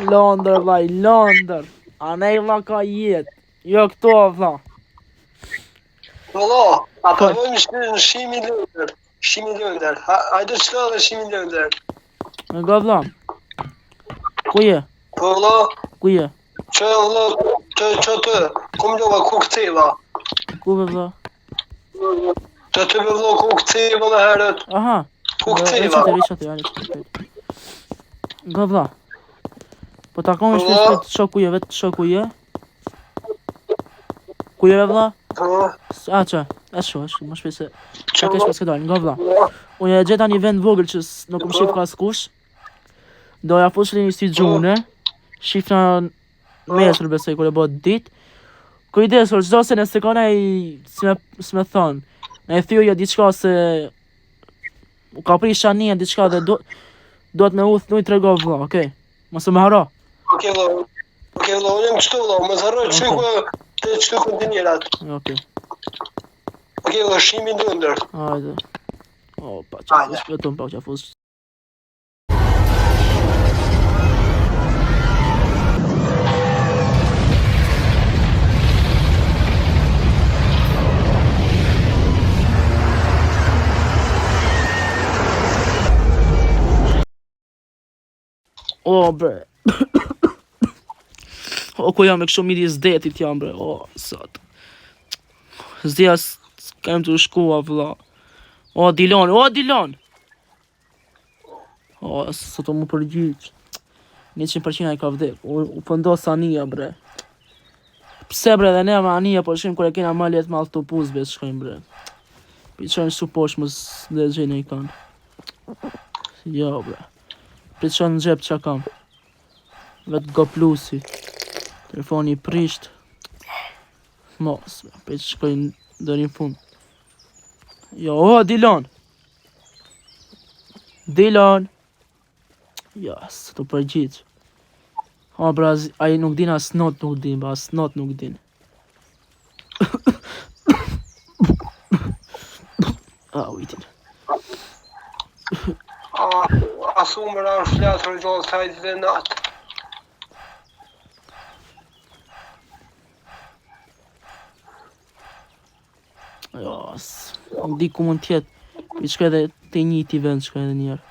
Londër, vlla, Londër. Anej vlla ka jetë. Jo këto, vlla. Vëlla, a po vëmë në shimi Londër. Shimi Londër. Hajde çka dhe shimi Londër. Nga vlla. Ku je? Po vëlla. Ku je? Që vëlla, të që të, ku më lova, ku ktheva? Ku vë vëlla? Të të vëlla, ku ktheva më herët? Aha. Ku ktheva? Riqa të, riqa të, Nga vëlla. Po takohemi shpejt shpejt shoh ku je, vetë shoh ku je. Ku je vëlla? Po. A që, e shu, e shu, më shpejt se Qa kesh pas këtë nga vëlla. Unë e gjeta një vend vogël që nuk më shif askush. Do ja fus një si gjune. Shifna nesër besoj kur e bëhet ditë. Kujdes, për çdo se nëse ka naj, si me, si me thonë, në e thyrje diçka se u ka prish anija diçka dhe do duhet me udh nuj trego vëlla, okej. Mos e më harro. Okej vëlla. Okej vëlla, unë jam kështu vëlla, mos harro çu ku të çtu kontinierat. Okej. Okej vëlla, shihemi në Londër. Hajde. O, pa qa fus, vetëm pa qa fus. O, bre. O, ku jam e kështu midis detit jam, bre. O, sot. S'di as kam të shkua, vlla. O, Dilon, o, Dilon! O, sot o mu përgjigj. 100% ai ka vdek. U, u pëndos anija, bre. Pse bre dhe ne me anija po shkojmë kur e kena më lehtë me autobus bre shkojmë bre. Pi çojmë su poshtë mos dhe gjejnë i kanë. Jo bre. Pi çojmë në xhep çka kam. Vetë go plusi. Telefoni i prisht. Mos, bre. Pi shkojmë deri në fund. Jo, o Dilon. Dilon. Jo, s'të përgjigj. O, bra, ai nuk din as not nuk din, ba, as not nuk din. A, ujtin. A, a thu më ra në flatrë gjallë të hajtë dhe natë. Jo, nuk di ku mund t'jetë. I shkoj edhe te njëjti vend shkoj edhe njëherë.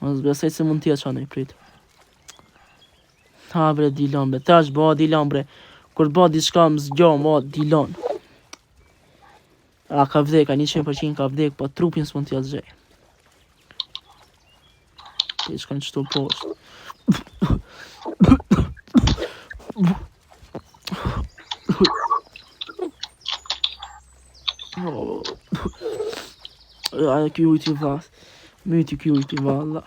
Mos besoj se mund t'jetë qanej prit. Ha bre Dilon bre, tash bo Dilon bre. Kur të bo diçka më zgjo, mo Dilon. A ka vdek, a 100% ka vdek, po trupin s'mund t'ja gjej. I shkojnë qëtu poshtë. Oh. A ky ujti vlla. Myti ky ujti valla.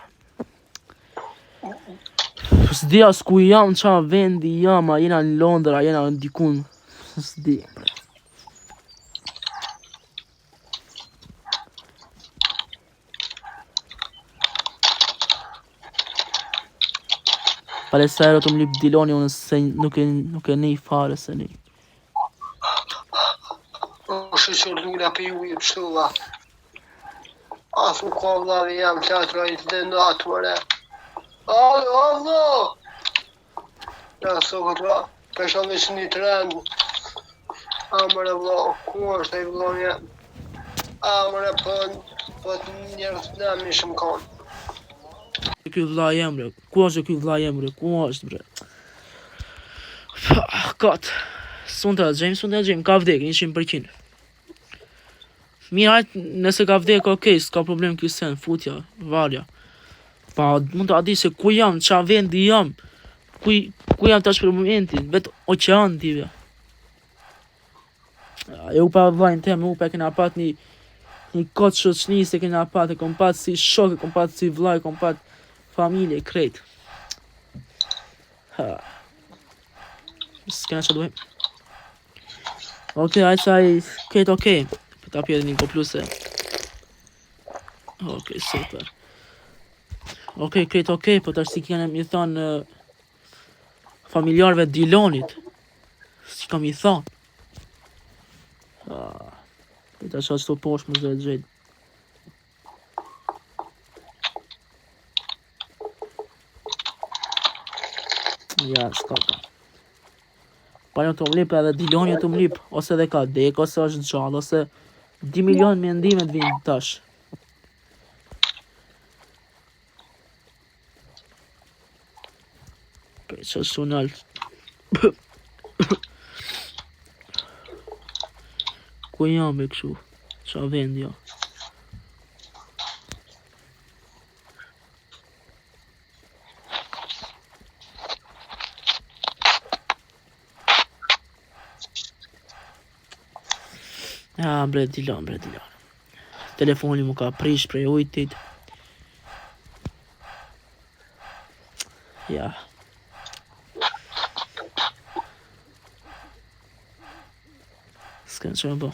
S'di as ku jam, qa vendi jam, a jena në Londër, a jena në dikun. S'di. bre. Pale sa herë të më lyp Diloni, unë se nuk e nuk e nej fare se nej. O, shyqyr dula për ju i pështuva. A thu ka vllavi jam flatrë i dhe natë mëre. Alo, o vlla! Ja, so këtë Pesha veç një tren. A mëre vlla, ku është ai vlla jem? A mëre po, po të njerëz të nami shumë konë. Ky vlla jem bre, ku është ky vlla jem bre, ku është bre? Kot. S'mund ta gjejmë, s'mund ta gjejmë, ka vdek 100%. Mirë, hajt, nëse ka vdek, okej, s'ka problem ky sen, futja, varja. Pa, mund ta di se ku jam, qa vendi jam, ku, ku jam tash për momentin, vetë oqean di be. E u pa vllajn tem, u pa kena pat një një kot shoqni se kena pat, e kom pat si shok, e kom pat si vllai, e kom pat familje krejt. Ha. S'kena çfarë duhet. Okej, hajt sa i krejt okej. Ta pi edhe një kopluse. Okej, super. Okej, krejt okej, po tash si kena mi thonë familjarëve Dilonit. Si kam i thonë. Ah, ta shoh këtu poshtë mos do e gjej. Ja, s'ka pa. Pa një të mlip edhe Diloni të mlip, ose edhe ka dek, ose është gjallë, ose 2 milion mendime të vinë tash. Prej që është nalt. Ku jam e kështu? Qa vend jo? Ja, bre, Dilon, bre, Dilon. Telefoni mu ka prish prej ujtit. Ja. S'kem që me bo.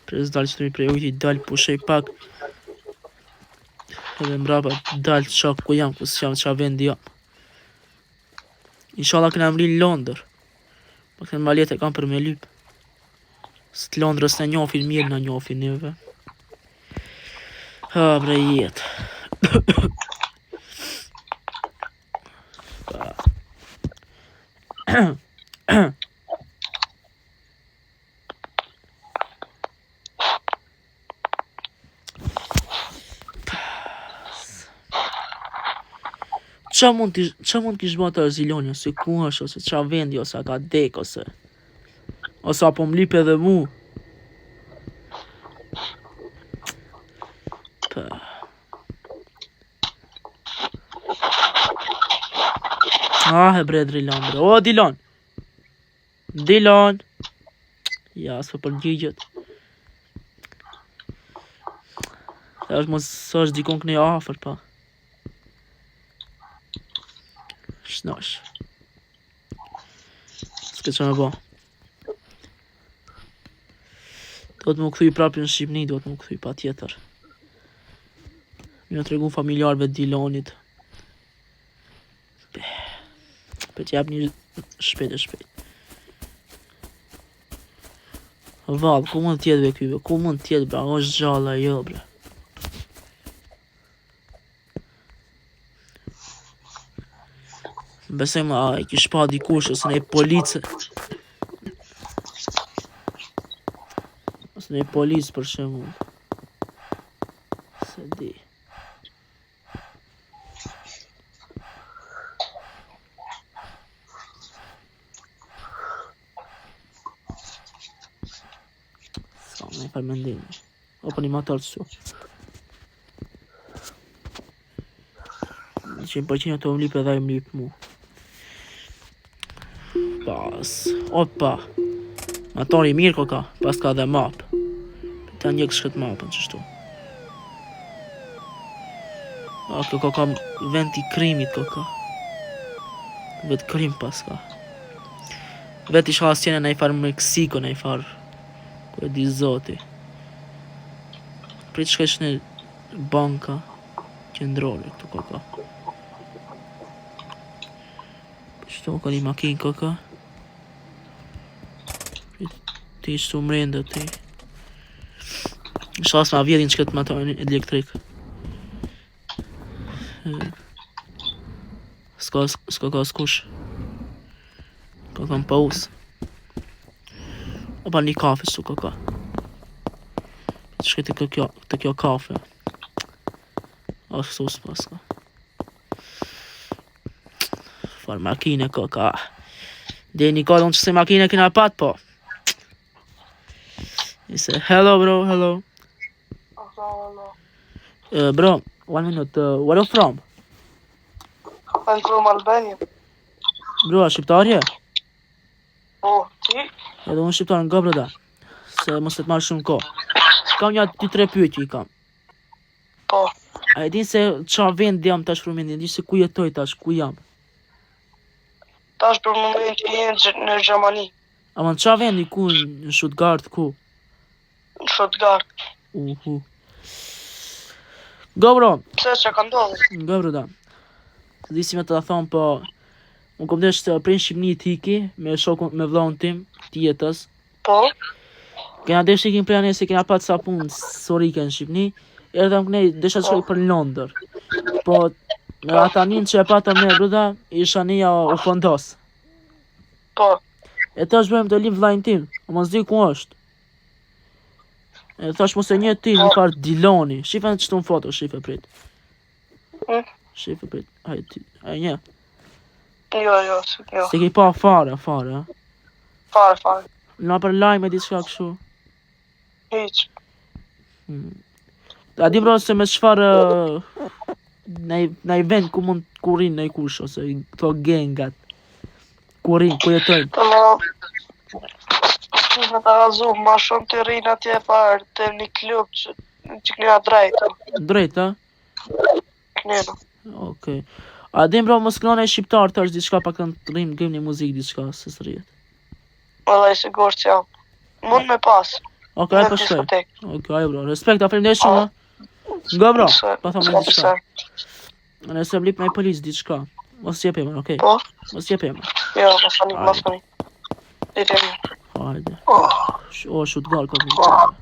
Pres dalë që të mi prej ujtit, dalë pushej pak. Edhe mbrapa dalë qa ku jam, ku s'jam, qa vendi jam. Inshallah kena mri në Londër. Po kënë ma letë e kam për me lyp. Se të Londrës në njofin mirë në njofin neve. Ha, bre jetë. Qa mund të qa mund kish bërë tash Ziloni ose ku është ose qa vendi ose a ka dek ose ose apo më lip edhe mu. Pa. Ah, e bre Drilon, bre. O, Dilon! Dilon! Ja, s'po përgjigjet. Ta është mos është dikon këne afër, pa. Shnosh. S'ke që me bo. Duhet më kthy prapë në Shqipni, duhet më kthy pa tjetër. Më tregu familjarëve Dilonit. Po t'jap një shpejt e shpejt. Vallë, ku mund t'jetë be ky be? Ku mund t'jetë bre? A është gjallë ajo bre? Besoj më, a, i kish pa dikush ose një policë. Ose një policë për shembull. Se di. S'ka më farë mendimi. O po një motor këtu. 100% ato më lip edhe ai më lip mu. Pas. Opa. Motori i mirë koka, pas ka dhe map. Ta ndjek shkët mapën qështu. A, kjo koka vend i krimit koka. Vetë krim pas ka. Vetë isha asjene në i farë Meksiko, në i farë... Ku e di zoti. Prit shkoj në banka qendrore këtu koka. Qëtu ka një makinë koka. Prit ti qëtu mrenda ti. Inshallah s'ma vjedhin që këtë motorin elektrik. S'ka, s'ka ka askush. Ka kam pauzë. Opa një kafe s'u ka ka. Shkoj te kjo, te kjo kafe. Ashtu s'pas ka. Far makine ka ka. Dhe një ka që se makine kena pat po. Nëse, hello bro, hello. Hello. Bro, one minute, where you from? I'm from Albania. Bro, a shqiptar je? Po, ti? Edhe unë shqiptar nga brother. Se mos të të marrë shumë kohë. Kam një 2-3 pyetje i kam. Po. A e din se qa vend jam tash për momentin, di se ku jetoj tash, ku jam? Tash për momentin je në Gjermani. Ama në qa vendi ku në Stuttgart ku? Në Stuttgart. Uhu. Go bro. Pse çka ka ndodhur? Go bro da. S'di si me të thonë po unë kom desh të prej Shqipni t'iki me shokun me vllaun tim të jetës. Po. Kena desh ikim prej anej se kena pa ca punë sorike në Shqipni. Erdhëm kënej desha të shkoj për në Londër. Po me ata nin që e patëm ne bruda, isha nija u fondos. Po. E tash bëjmë të lyp vllain tim, ama s'di ku është. E thash mos e njeh ti një farë Diloni. Shife në qëtu në foto, shife prit. Mm. Shife prit. Haj ti, a e njeh. Jo, jo, s'e jo. S'e ke pa fare, fare. a? Fare, fare. Na për lajme diçka kështu. Hiç. Hmm. A di bro se me çfarë në në vend ku mund ku rrin në kush ose këto gengat ku rrin ku jetojnë. Po me ta razu, ma shumë të rrinë atje farë të një klub që që kënina drejt. Drejt, a? Kënina. Okej. A din bro mos kënon e shqiptar tash diçka pak të rrim gëm një muzikë diçka se s'rrihet. Valla i sigurt që jam. Mund me pas. Okej, Në po shkoj. diskotek. Okej, bro. Respekt, a faleminderit shumë. a. Nga bro, pa thonë S'ka diçka. përse. Nëse më lip me polic diçka. Mos jep emër, okej. Po? Mos jep emër. Jo, mos tani, mos tani. Ditë e mirë. Hajde. Oh, O, Stuttgart ka oh.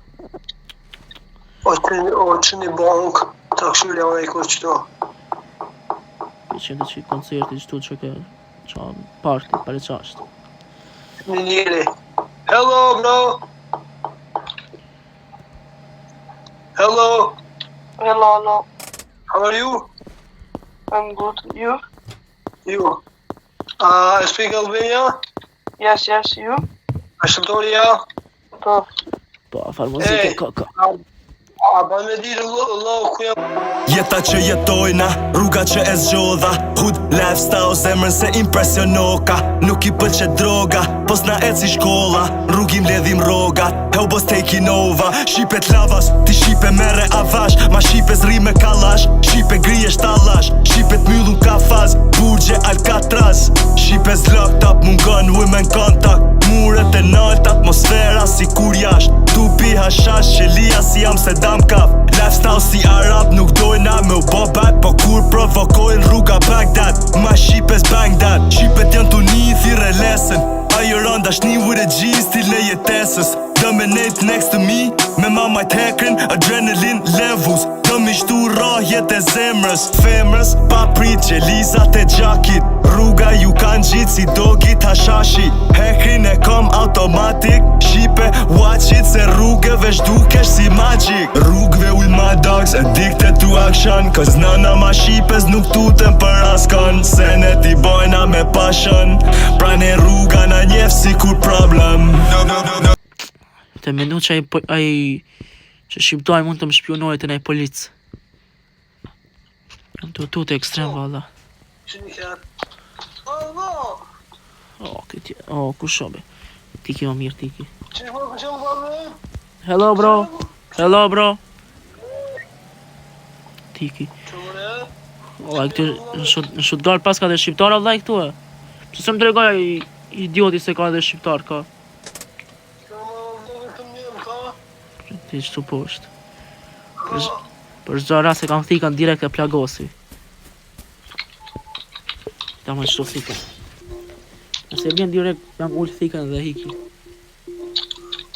O që, o që një bank, të këshyri e ku qëto. Që të që koncerti qëtu që ke qa party, pare qa është. Një njeri. Hello, bro. Hello, Hello, hello. how are you? I'm good. You? You. Uh, I speak Albania. Yes, yes, you? A shqiptoria? Po. Po, farë muzike Ej. ka ka. A ban me ditë lo ku jam? Jeta që jetojna, rruga që e zgjodha Hood lifestyle, zemrën se impresionoka Nuk i pëlqe droga, po s'na e si shkolla Rrugi mledhim rrogat, Hellboss taking over Shqipet lavas, ti shqipe mere avash Ma shqipe zri me kallash, shqipe grije shtalash Shqipet myllun kafaz, burgje Alcatraz Shqipes locked up, mungon women contact Muret e nalt, atmosfera si kur jasht Tu pi hashash, qelia si Amsterdam kaf Lifestyle si Arab, nuk dojna me u bo bad Po kur provokojnë rruga Bagdad Ma shqipes bang that Shqipet janë tu një thire lesën Ajo dashni with a G, stil e jetesës Dominate next to me Me mamajt hekrin, adrenaline levels Do mi shtu rahjet e zemrës Femrës, pa prit qelizat e gjakit Rruga ju kanë gjitë si dogit hashashi Hekrin e kom automatik Shqipe, watch it se rrugëve zhdukesh si magic Rrugëve with my dogs, addicted to action Cause nana ma shqipes nuk tuten për askon Senet i bojna me passion Pra ne rruga na njef si kur problem no, no, no, no. Të mendu që ai po- ai që shqiptari mund të më shpionojë të nej polic. Jam të tute ekstrem valla. Që një herë. Allah! O, këti, o, kush shobe? Tiki më mirë, tiki. Që një po që më vallë? Hello bro. Hello bro. Tiki. Që më O, ai këtu në Shut- në Stuttgart pas ka dhe shqiptar vllai këtu e. Pse s'm tregoi ai idioti se ka edhe shqiptar ka. Që më vallë të më ka? Ti qëtu poshtë. Për, për çdo rast e kam thikën direkt e plagosi. Ta më qëtu thikën. Nëse e bjen direkt, jam ul thikën dhe hiki.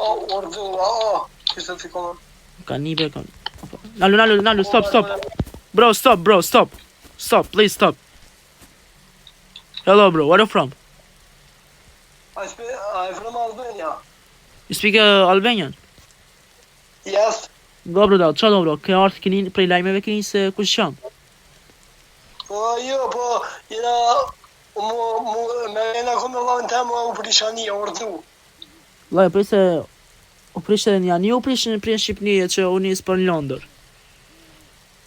O, ordulla, o. Kështë të fikon. Ka nibe, ka... Opa. Nalu, nalu, nalu, stop, stop. Bro, stop, bro, stop. Stop, please stop. Hello, bro, where are you from? I speak, I'm from Albania. You speak uh, Albanian? Yes. Nga bro, da, qa do bro, ke ardhë keni prej lajmeve keni se kush jam? Po, jo, po, jena, mu, mu, me jena kom me vllahën tem, u prishani, ordu. Vllai, prej se u prish edhe një ani, u prish në prej në Shqipëni që u nis për në Londër.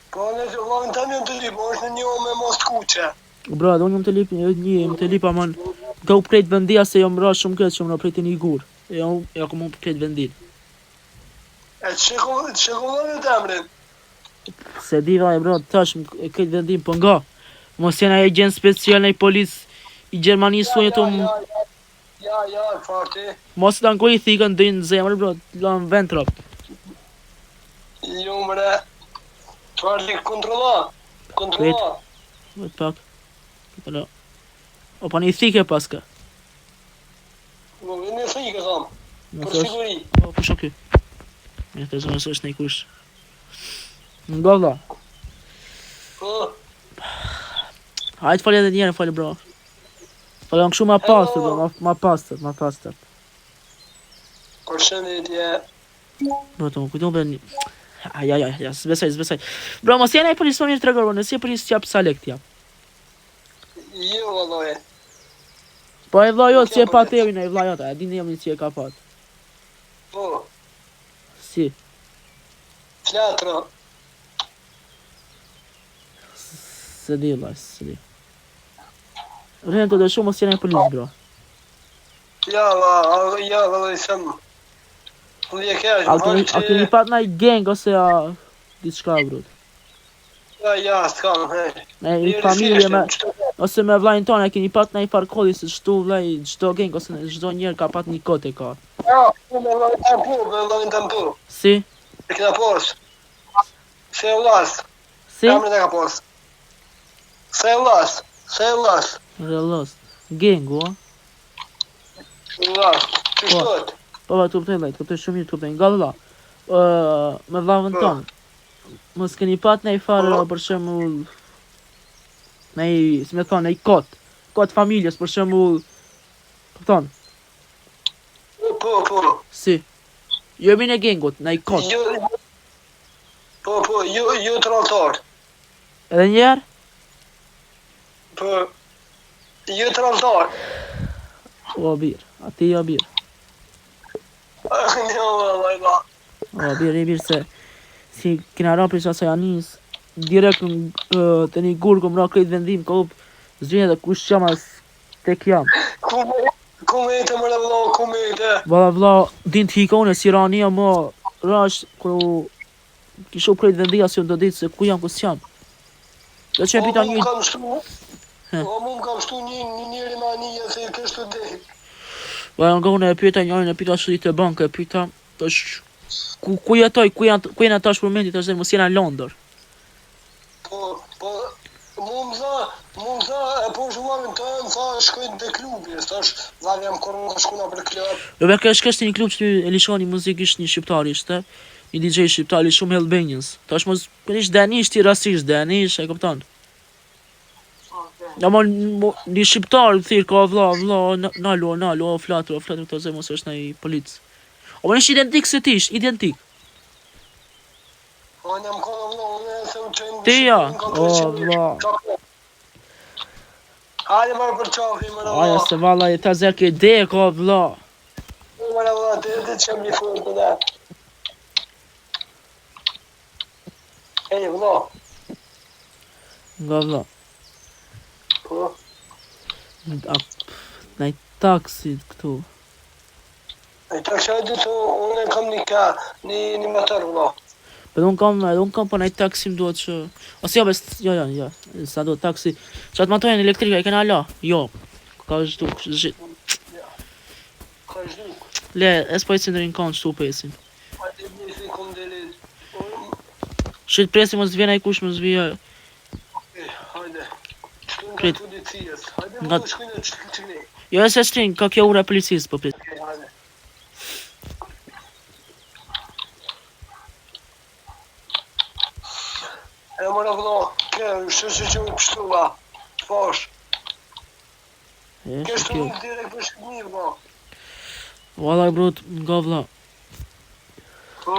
Po, në që vllahën tem janë të lyp, është në një me mos të kuqe. Bro, edhe unë jam të lip, një, jam të lip, aman, ka u krejt vendia se jam ra shumë keq, jam ra prej të një gur. E jam, ja kom u krejt vendin. E që kom, që kom vllahën të emrin? Se di vaj, bro, tash më e krejt vendin, po nga. Mos jena agent special në i polic i Gjermanisë, unë të më... Ja, ja, ja. Ja, ja, çfarë ti? Mos ta ngoj thikën deri në zemër bro, lën vend trop. Jo mre. Çfarë ti kontrollo? Kontrollo. Prit. Pak. Kontrollo. O pa një thikë paska. Më vjen një thikë tham. Për siguri. Po kush është ky? Një të zonë s'është kush. Nga vlla. Po. Hajt fal edhe një herë fal bro. Po jam kështu ma pastër, bro, ma, ma pastër, ma pastër. Përshëndetje. Bro, të më kujtu bre një... Aj, aj, aj, aj, s'besoj, s'besoj. Bro, mos je naj polic, më mirë trego, bro, nëse je polic t'jap sa lek t'jap. Jo, vallai. Po e vlla jot si e pat emrin, e vlla jot, a e din emrin si e ka pat? Po. Si? Flatro. S'e di, vlla, s'e di. Rënë të dëshu mos je naj polic, bro. Ja, va, ja, valla, i sëm. A keni, a keni pat naj gang ose a diçka, bro? Ja, ja, s'kam, he. Me një familje me ose me vllajin tonë, a keni pat naj farë kodi se çdo vllai, çdo gang ose çdo njerë ka pat një kod e ka. Ja, po me vllajin tam po, me vllajin tam po. Si? E kena pas. Se vllas. Si? Emrin e ka pas. Se vllas, se vllas. Rellos. Gengu, a? Vllas, qysh Po. thot? Po, po, të kuptoj, vllai, të kuptoj shumë mirë, të kuptoj. Nga vëlla. Ë, me vllavën Po. tonë. Mos keni pat naj farë, Po. për shembull, naj, si me thonë, naj kod. Kod familjes, për shembull, kupton? Po, po. Si? Jo emrin e gengut, naj kod. Jo, po, po, jo, jo tradhtar. Edhe një herë? Po, jo tradhtar. O bir, a ti jo bir. Jo, vallai, va. O bir, e bir se si kena ra prej asaj anis, direkt në të një gur kom ra krejt vendim, ka hup zgjidhje dhe kush jam as tek jam. Ku me, ku me të mërë vlla, ku me të. Valla vlla, din të hikone si rania mo, rash kur kisha hup krejt vendia si unë do ditë se ku jam ku s'jam. Do që e O, pita mu një më kam shtu, He. o, mu më kam shtu një, një njeri me anije se i kështu dek. Po nga unë e pyeta njërin e pyeta çu ditë bankë e pyeta tash ku ku jetoj ku janë ku janë tash për momentin tash mos jena në Londër. Po, po, mu më tha, mu më tha, e po zhullavin tënë, tha, shkojnë te klubi, thash, valla jam kur nuk shkuna për klub. Jo be kesh kesh një klub që e lishoni muzikë ishte një shqiptar ishte, një DJ shqiptar i shumë Albanians. Tash mos ish danisht i rasisht, danisht, e kupton? Ja mo, mo një shqiptar thirr ka vlla, vlla, nalo, nalo, o flatro, o flatro, këto zë mos është nai polic. O mo është identik se ti, është identik. Po, unë jam konë vlla, unë se u qenë... Ti ja, o vlla. Hajde marrë për qafi, mërë Aja vlla. se valla e ta zërë ke dek, o vlla. Mërë vlla, ti e di që jam një fund të dhe. Ej, vlla. Nga vlla. Po, A, naj taksi këtu. e ta kësha e të unë e kam një ka, një, një motor, vlla. Po unë kam, edhe unë kam po naj taksi më duhet që ose jo, bes, jo, jo, jo, sa do taksi. Që atë motorin elektrika e kena la? Jo. Ka zhduk, zhit. Ka zhduk. Le, e s'po ecim deri në kënd, çtu presim. Hajde, nisi kom deri. Shit presim mos vjen ai kush mos vjen. E, hajde. Shkojnë nga Prit. policisë. Hajde, Nga- nga... shkojnë në qëni. Jo, e se shtrin, ka kjo ura e policisë po prit. Okej, hajde. E mërë vëlla, ke, shë që që u pështua, posh, E, ke është shtu kjo. nuk direkt për Shqipëni, vëlla. Valla brut, nga vlla. Po,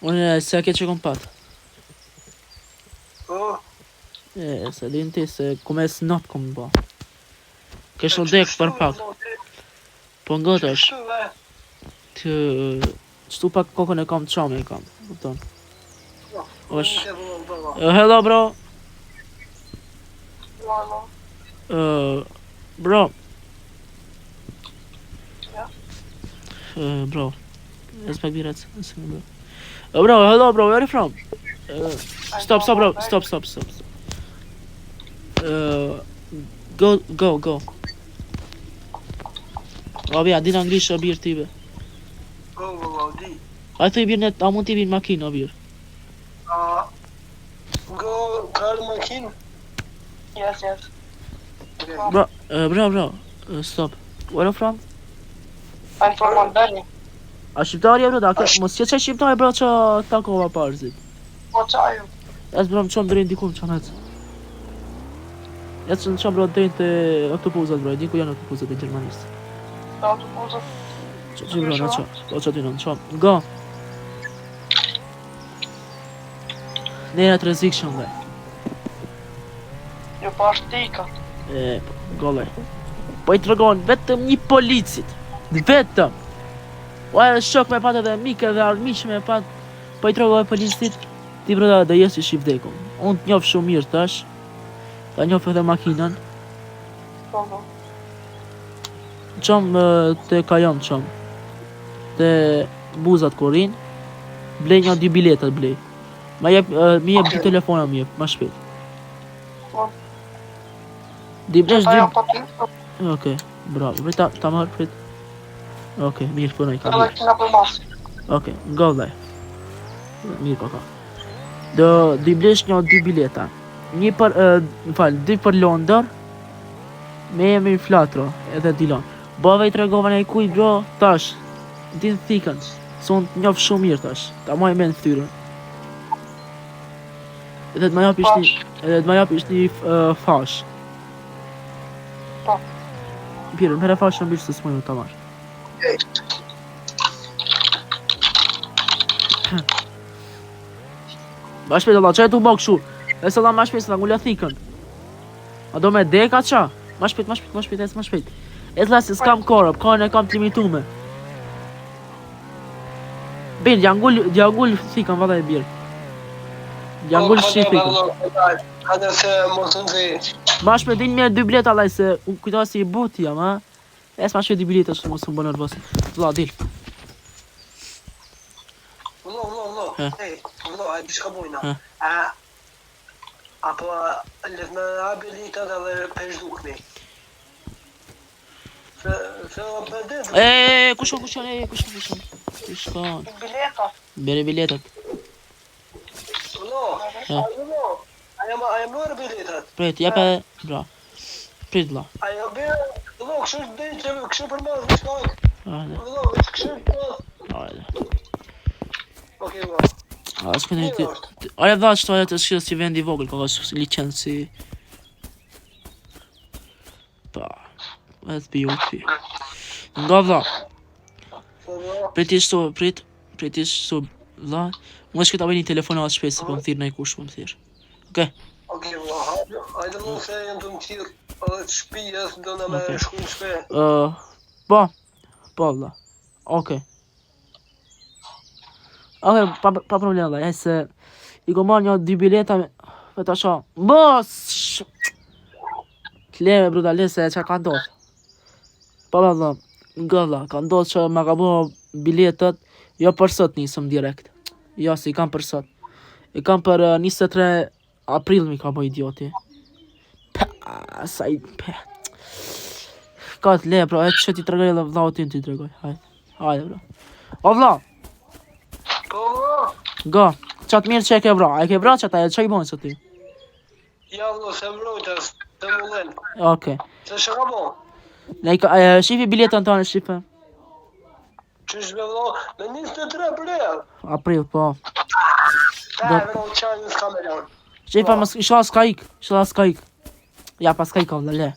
Unë e, se ke që kom pat. po, E, se din ti se ku me snap kom ba. Kesh u dek për pak. Po nga tash, Kështu ve, të qëtu pak kokën e kam të qame e kam, kupton. Osh. Ke vëlla, vëlla. Uh, hello bro. Hello. Uh, bro. Ja. Uh, bro. Let's back be right. Bro. Uh, bro, hello bro, where are you from? Uh, stop, stop bro, stop, stop, stop. stop. Uh, go, go, go. O bir, a din anglisht o bir ti be? Po, vëlla, di. A i thuj bir net, a mund t'i bin makinë o bir? A, go, car makinë? Yes, yes. Bro, uh, bro, bro, uh, stop. Where are you from? I'm from Albania. A shqiptari e bro, da, ke, mos që që shqiptari bro që takova parzit. Po çaju. Ec bro, më qom deri diku më qom ec. Ec më qom bro deri te autobusat bro, e di ku janë autobusat e Gjermanisë. Te autobusat. Që që bro, na qom, po që ty në qom. Go. Ne jena të rrezikshëm dhe. Jo po është tika. E, po, golle. Po i tregon vetëm një policit. Vetëm. O edhe shok me pat edhe mik edhe armiq me pat. Po i tregove policit, ti brother do jesh i vdekur. Unë të njoh shumë mirë tash. Ta njoh edhe makinën. Po po. Çom te kajom çom. Te buzat ku rrin. Blej një dy biletat blej. Ma jep mi jep dy telefona mi jep, ma shpejt. Po. Di blesh dy. Po, Okej, bravo. Prit ta, ta marr prit. Okej, mirë punoj ka. Edhe kena për mas. Okej, go vllai. Mirë po ka. Do di blesh një dy bileta. Një për, uh, më fal, dy për Londër. Me emrin Flatro, edhe Dilon. Bove i tregova në kujt bro, tash. Din thikën. Se unë të njoh shumë mirë tash. Ta maj mend fytyrën. Edhe të ma japish një, edhe të ma japish një uh, fash. Po. Birë, më herë fashën birë se s'moj ta marr. Ma shpejt Allah, ça je tu bo kështu? E se Allah ma shpejt se ta ngula thikën. A do me dek a ça? Ma shpejt, ma shpejt, ma shpejt, ec ma shpejt. Ec la se s'kam kohë, kohën e kam të limitume. Bir, ja ngul, ja ngul thikën valla e bir. Ja ngul shi thikën. Hajde se mos të nxej. Ma shpejt din mirë dy bileta vllai se u kujtova si i buti jam, ha. Ec ma shpejt dy bileta që mos u bë nervoz. Vlla dil. Vlla, vlla, vlla. Ej, vlla, a di çka bojna? A apo le të na biletat edhe pe zhdukni. Se se o pe di. E, kush kush e kush kush. Kush ka? Bileta. Bere biletat. Vlla, a vlla. A jam a jam marrë biletat? Prit, jepe, bra. Prit vlla. A jam bërë, vlla, kështu bëj që kështu për mas, kështu. Hajde. Vlla, kështu për mas. Hajde. Okej, vlla. A s'ka në ti. Aja dha çto ajo të shkruaj si vend i vogël, ka si liqen si Pa. Edhe pi u pi. Nga vlla. Po, vlla. Prit ish prit, prit ish vlla. Unë shkoj ta bëj një telefonat shpejt se po më thirr naj kush po më thirr. Okej. Okej, vlla, hajde, hajde më se janë të më thirr edhe të shtëpisë, do na me Okej. shku në shtëpi. Ë, po. Po vlla. Okej. Okej, pa pa problem vlla, e se i kom marrë një dy bileta me me ta shoh. Mos! Kleve bruda le se çka ka ndodhur. Po valla, nga vlla, ka ndodhur që ma ka bo biletat, jo për sot nisëm direkt. Jo, si i kam për sot. I kam për uh, 23 april mi ka bo idioti. Pa, sa i... Pa. Ka të le, bro, e që t'i tregoj edhe vllau tim t'i tregoj. Hajde, hajde, bro. O vlla, Po vlla, go, qatë mirë që e ke vra, a e ke vra qatë, a e që i bon që ti? ja vlla se mbrojta, se mullen. Okej. Se çka ka bo? Ne i ka, e, shifi biletën tonë, shife. Qysh be vlla, me 23 april. April, po. Ta, Do- vlla, çaj s'ka me lan. Shifa, mos, inshallah s'ka ik, inshallah s'ka ik. Ja, pas ka ik, o vlla, le.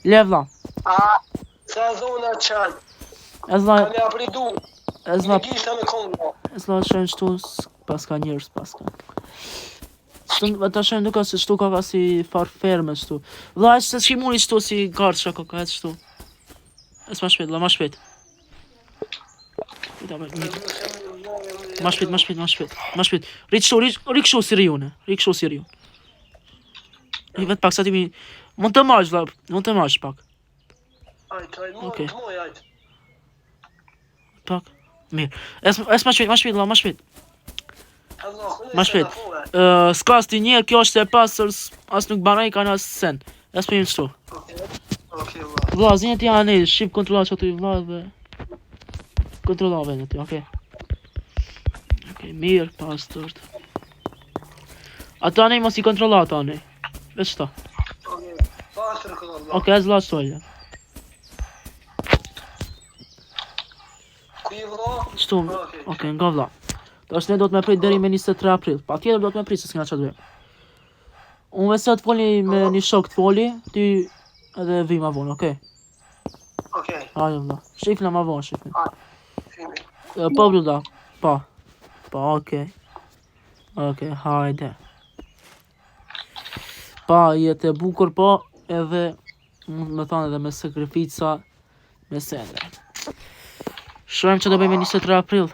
Le, vlla. A, se zona çan. E vlla, Kam ja pridu. e vlla, Me gishta me konë, vlla. e vlla, shojnë shtu, pas ka njerëz, pas ka. Shtu, ta shojnë duka se shtu ka ka si farë ferme shtu. Vlla, e se s'ki shtu si garë që ka ka, e shtu. E ma shpejt, vlla, ma shpejt. Prit, apo, një- Ma shpejt, ma shpejt, ma shpejt, ma shpejt. Ri kështu, ri, ri kështu si ri unë, ri kështu si ri unë. Ri vet pak sa ti mi... Mund të marrësh, vlla, mund të marrësh pak. Ajt, ajt, moj, Okej. moj, ajt. Pak. Mirë. Es, es ma shpejt, ma shpejt, vlla, ma shpejt. Allah, Ma shpejt. Ë, s'ka as ti njerë, kjo është e pastër, s- as nuk banoj kanë as sen. Es po jemi kështu. Okej, okej, vlla. Vlla, zini ti anej, shqip kontrolla që aty vlla dhe... Kontrolla vendin aty, okej. Okej, mirë, pastërt. Ato anej mos i kontrolla ato anej. Veç to. Okej, pastër këto vlla. Okej, ez vlla çto. Ku i vlla? Qëtu, Okej. okej, nga vlla. Tash ne do të me prit deri me 23 prill. Patjetër do të me prit se s'kena çfarë të bëjmë. Unë veç sot foli me një shok të foli, ti edhe vi ma vonë, okej? Okej, Hajde vlla. Shifna ma vonë, shifna. shimi. E, Po vlla, po. Po, okej. Okej, hajde. Pa, jetë e bukur, po, edhe, mund të me thonë edhe me sakrifica, me sende. Shohim që do bëjmë 23 prill.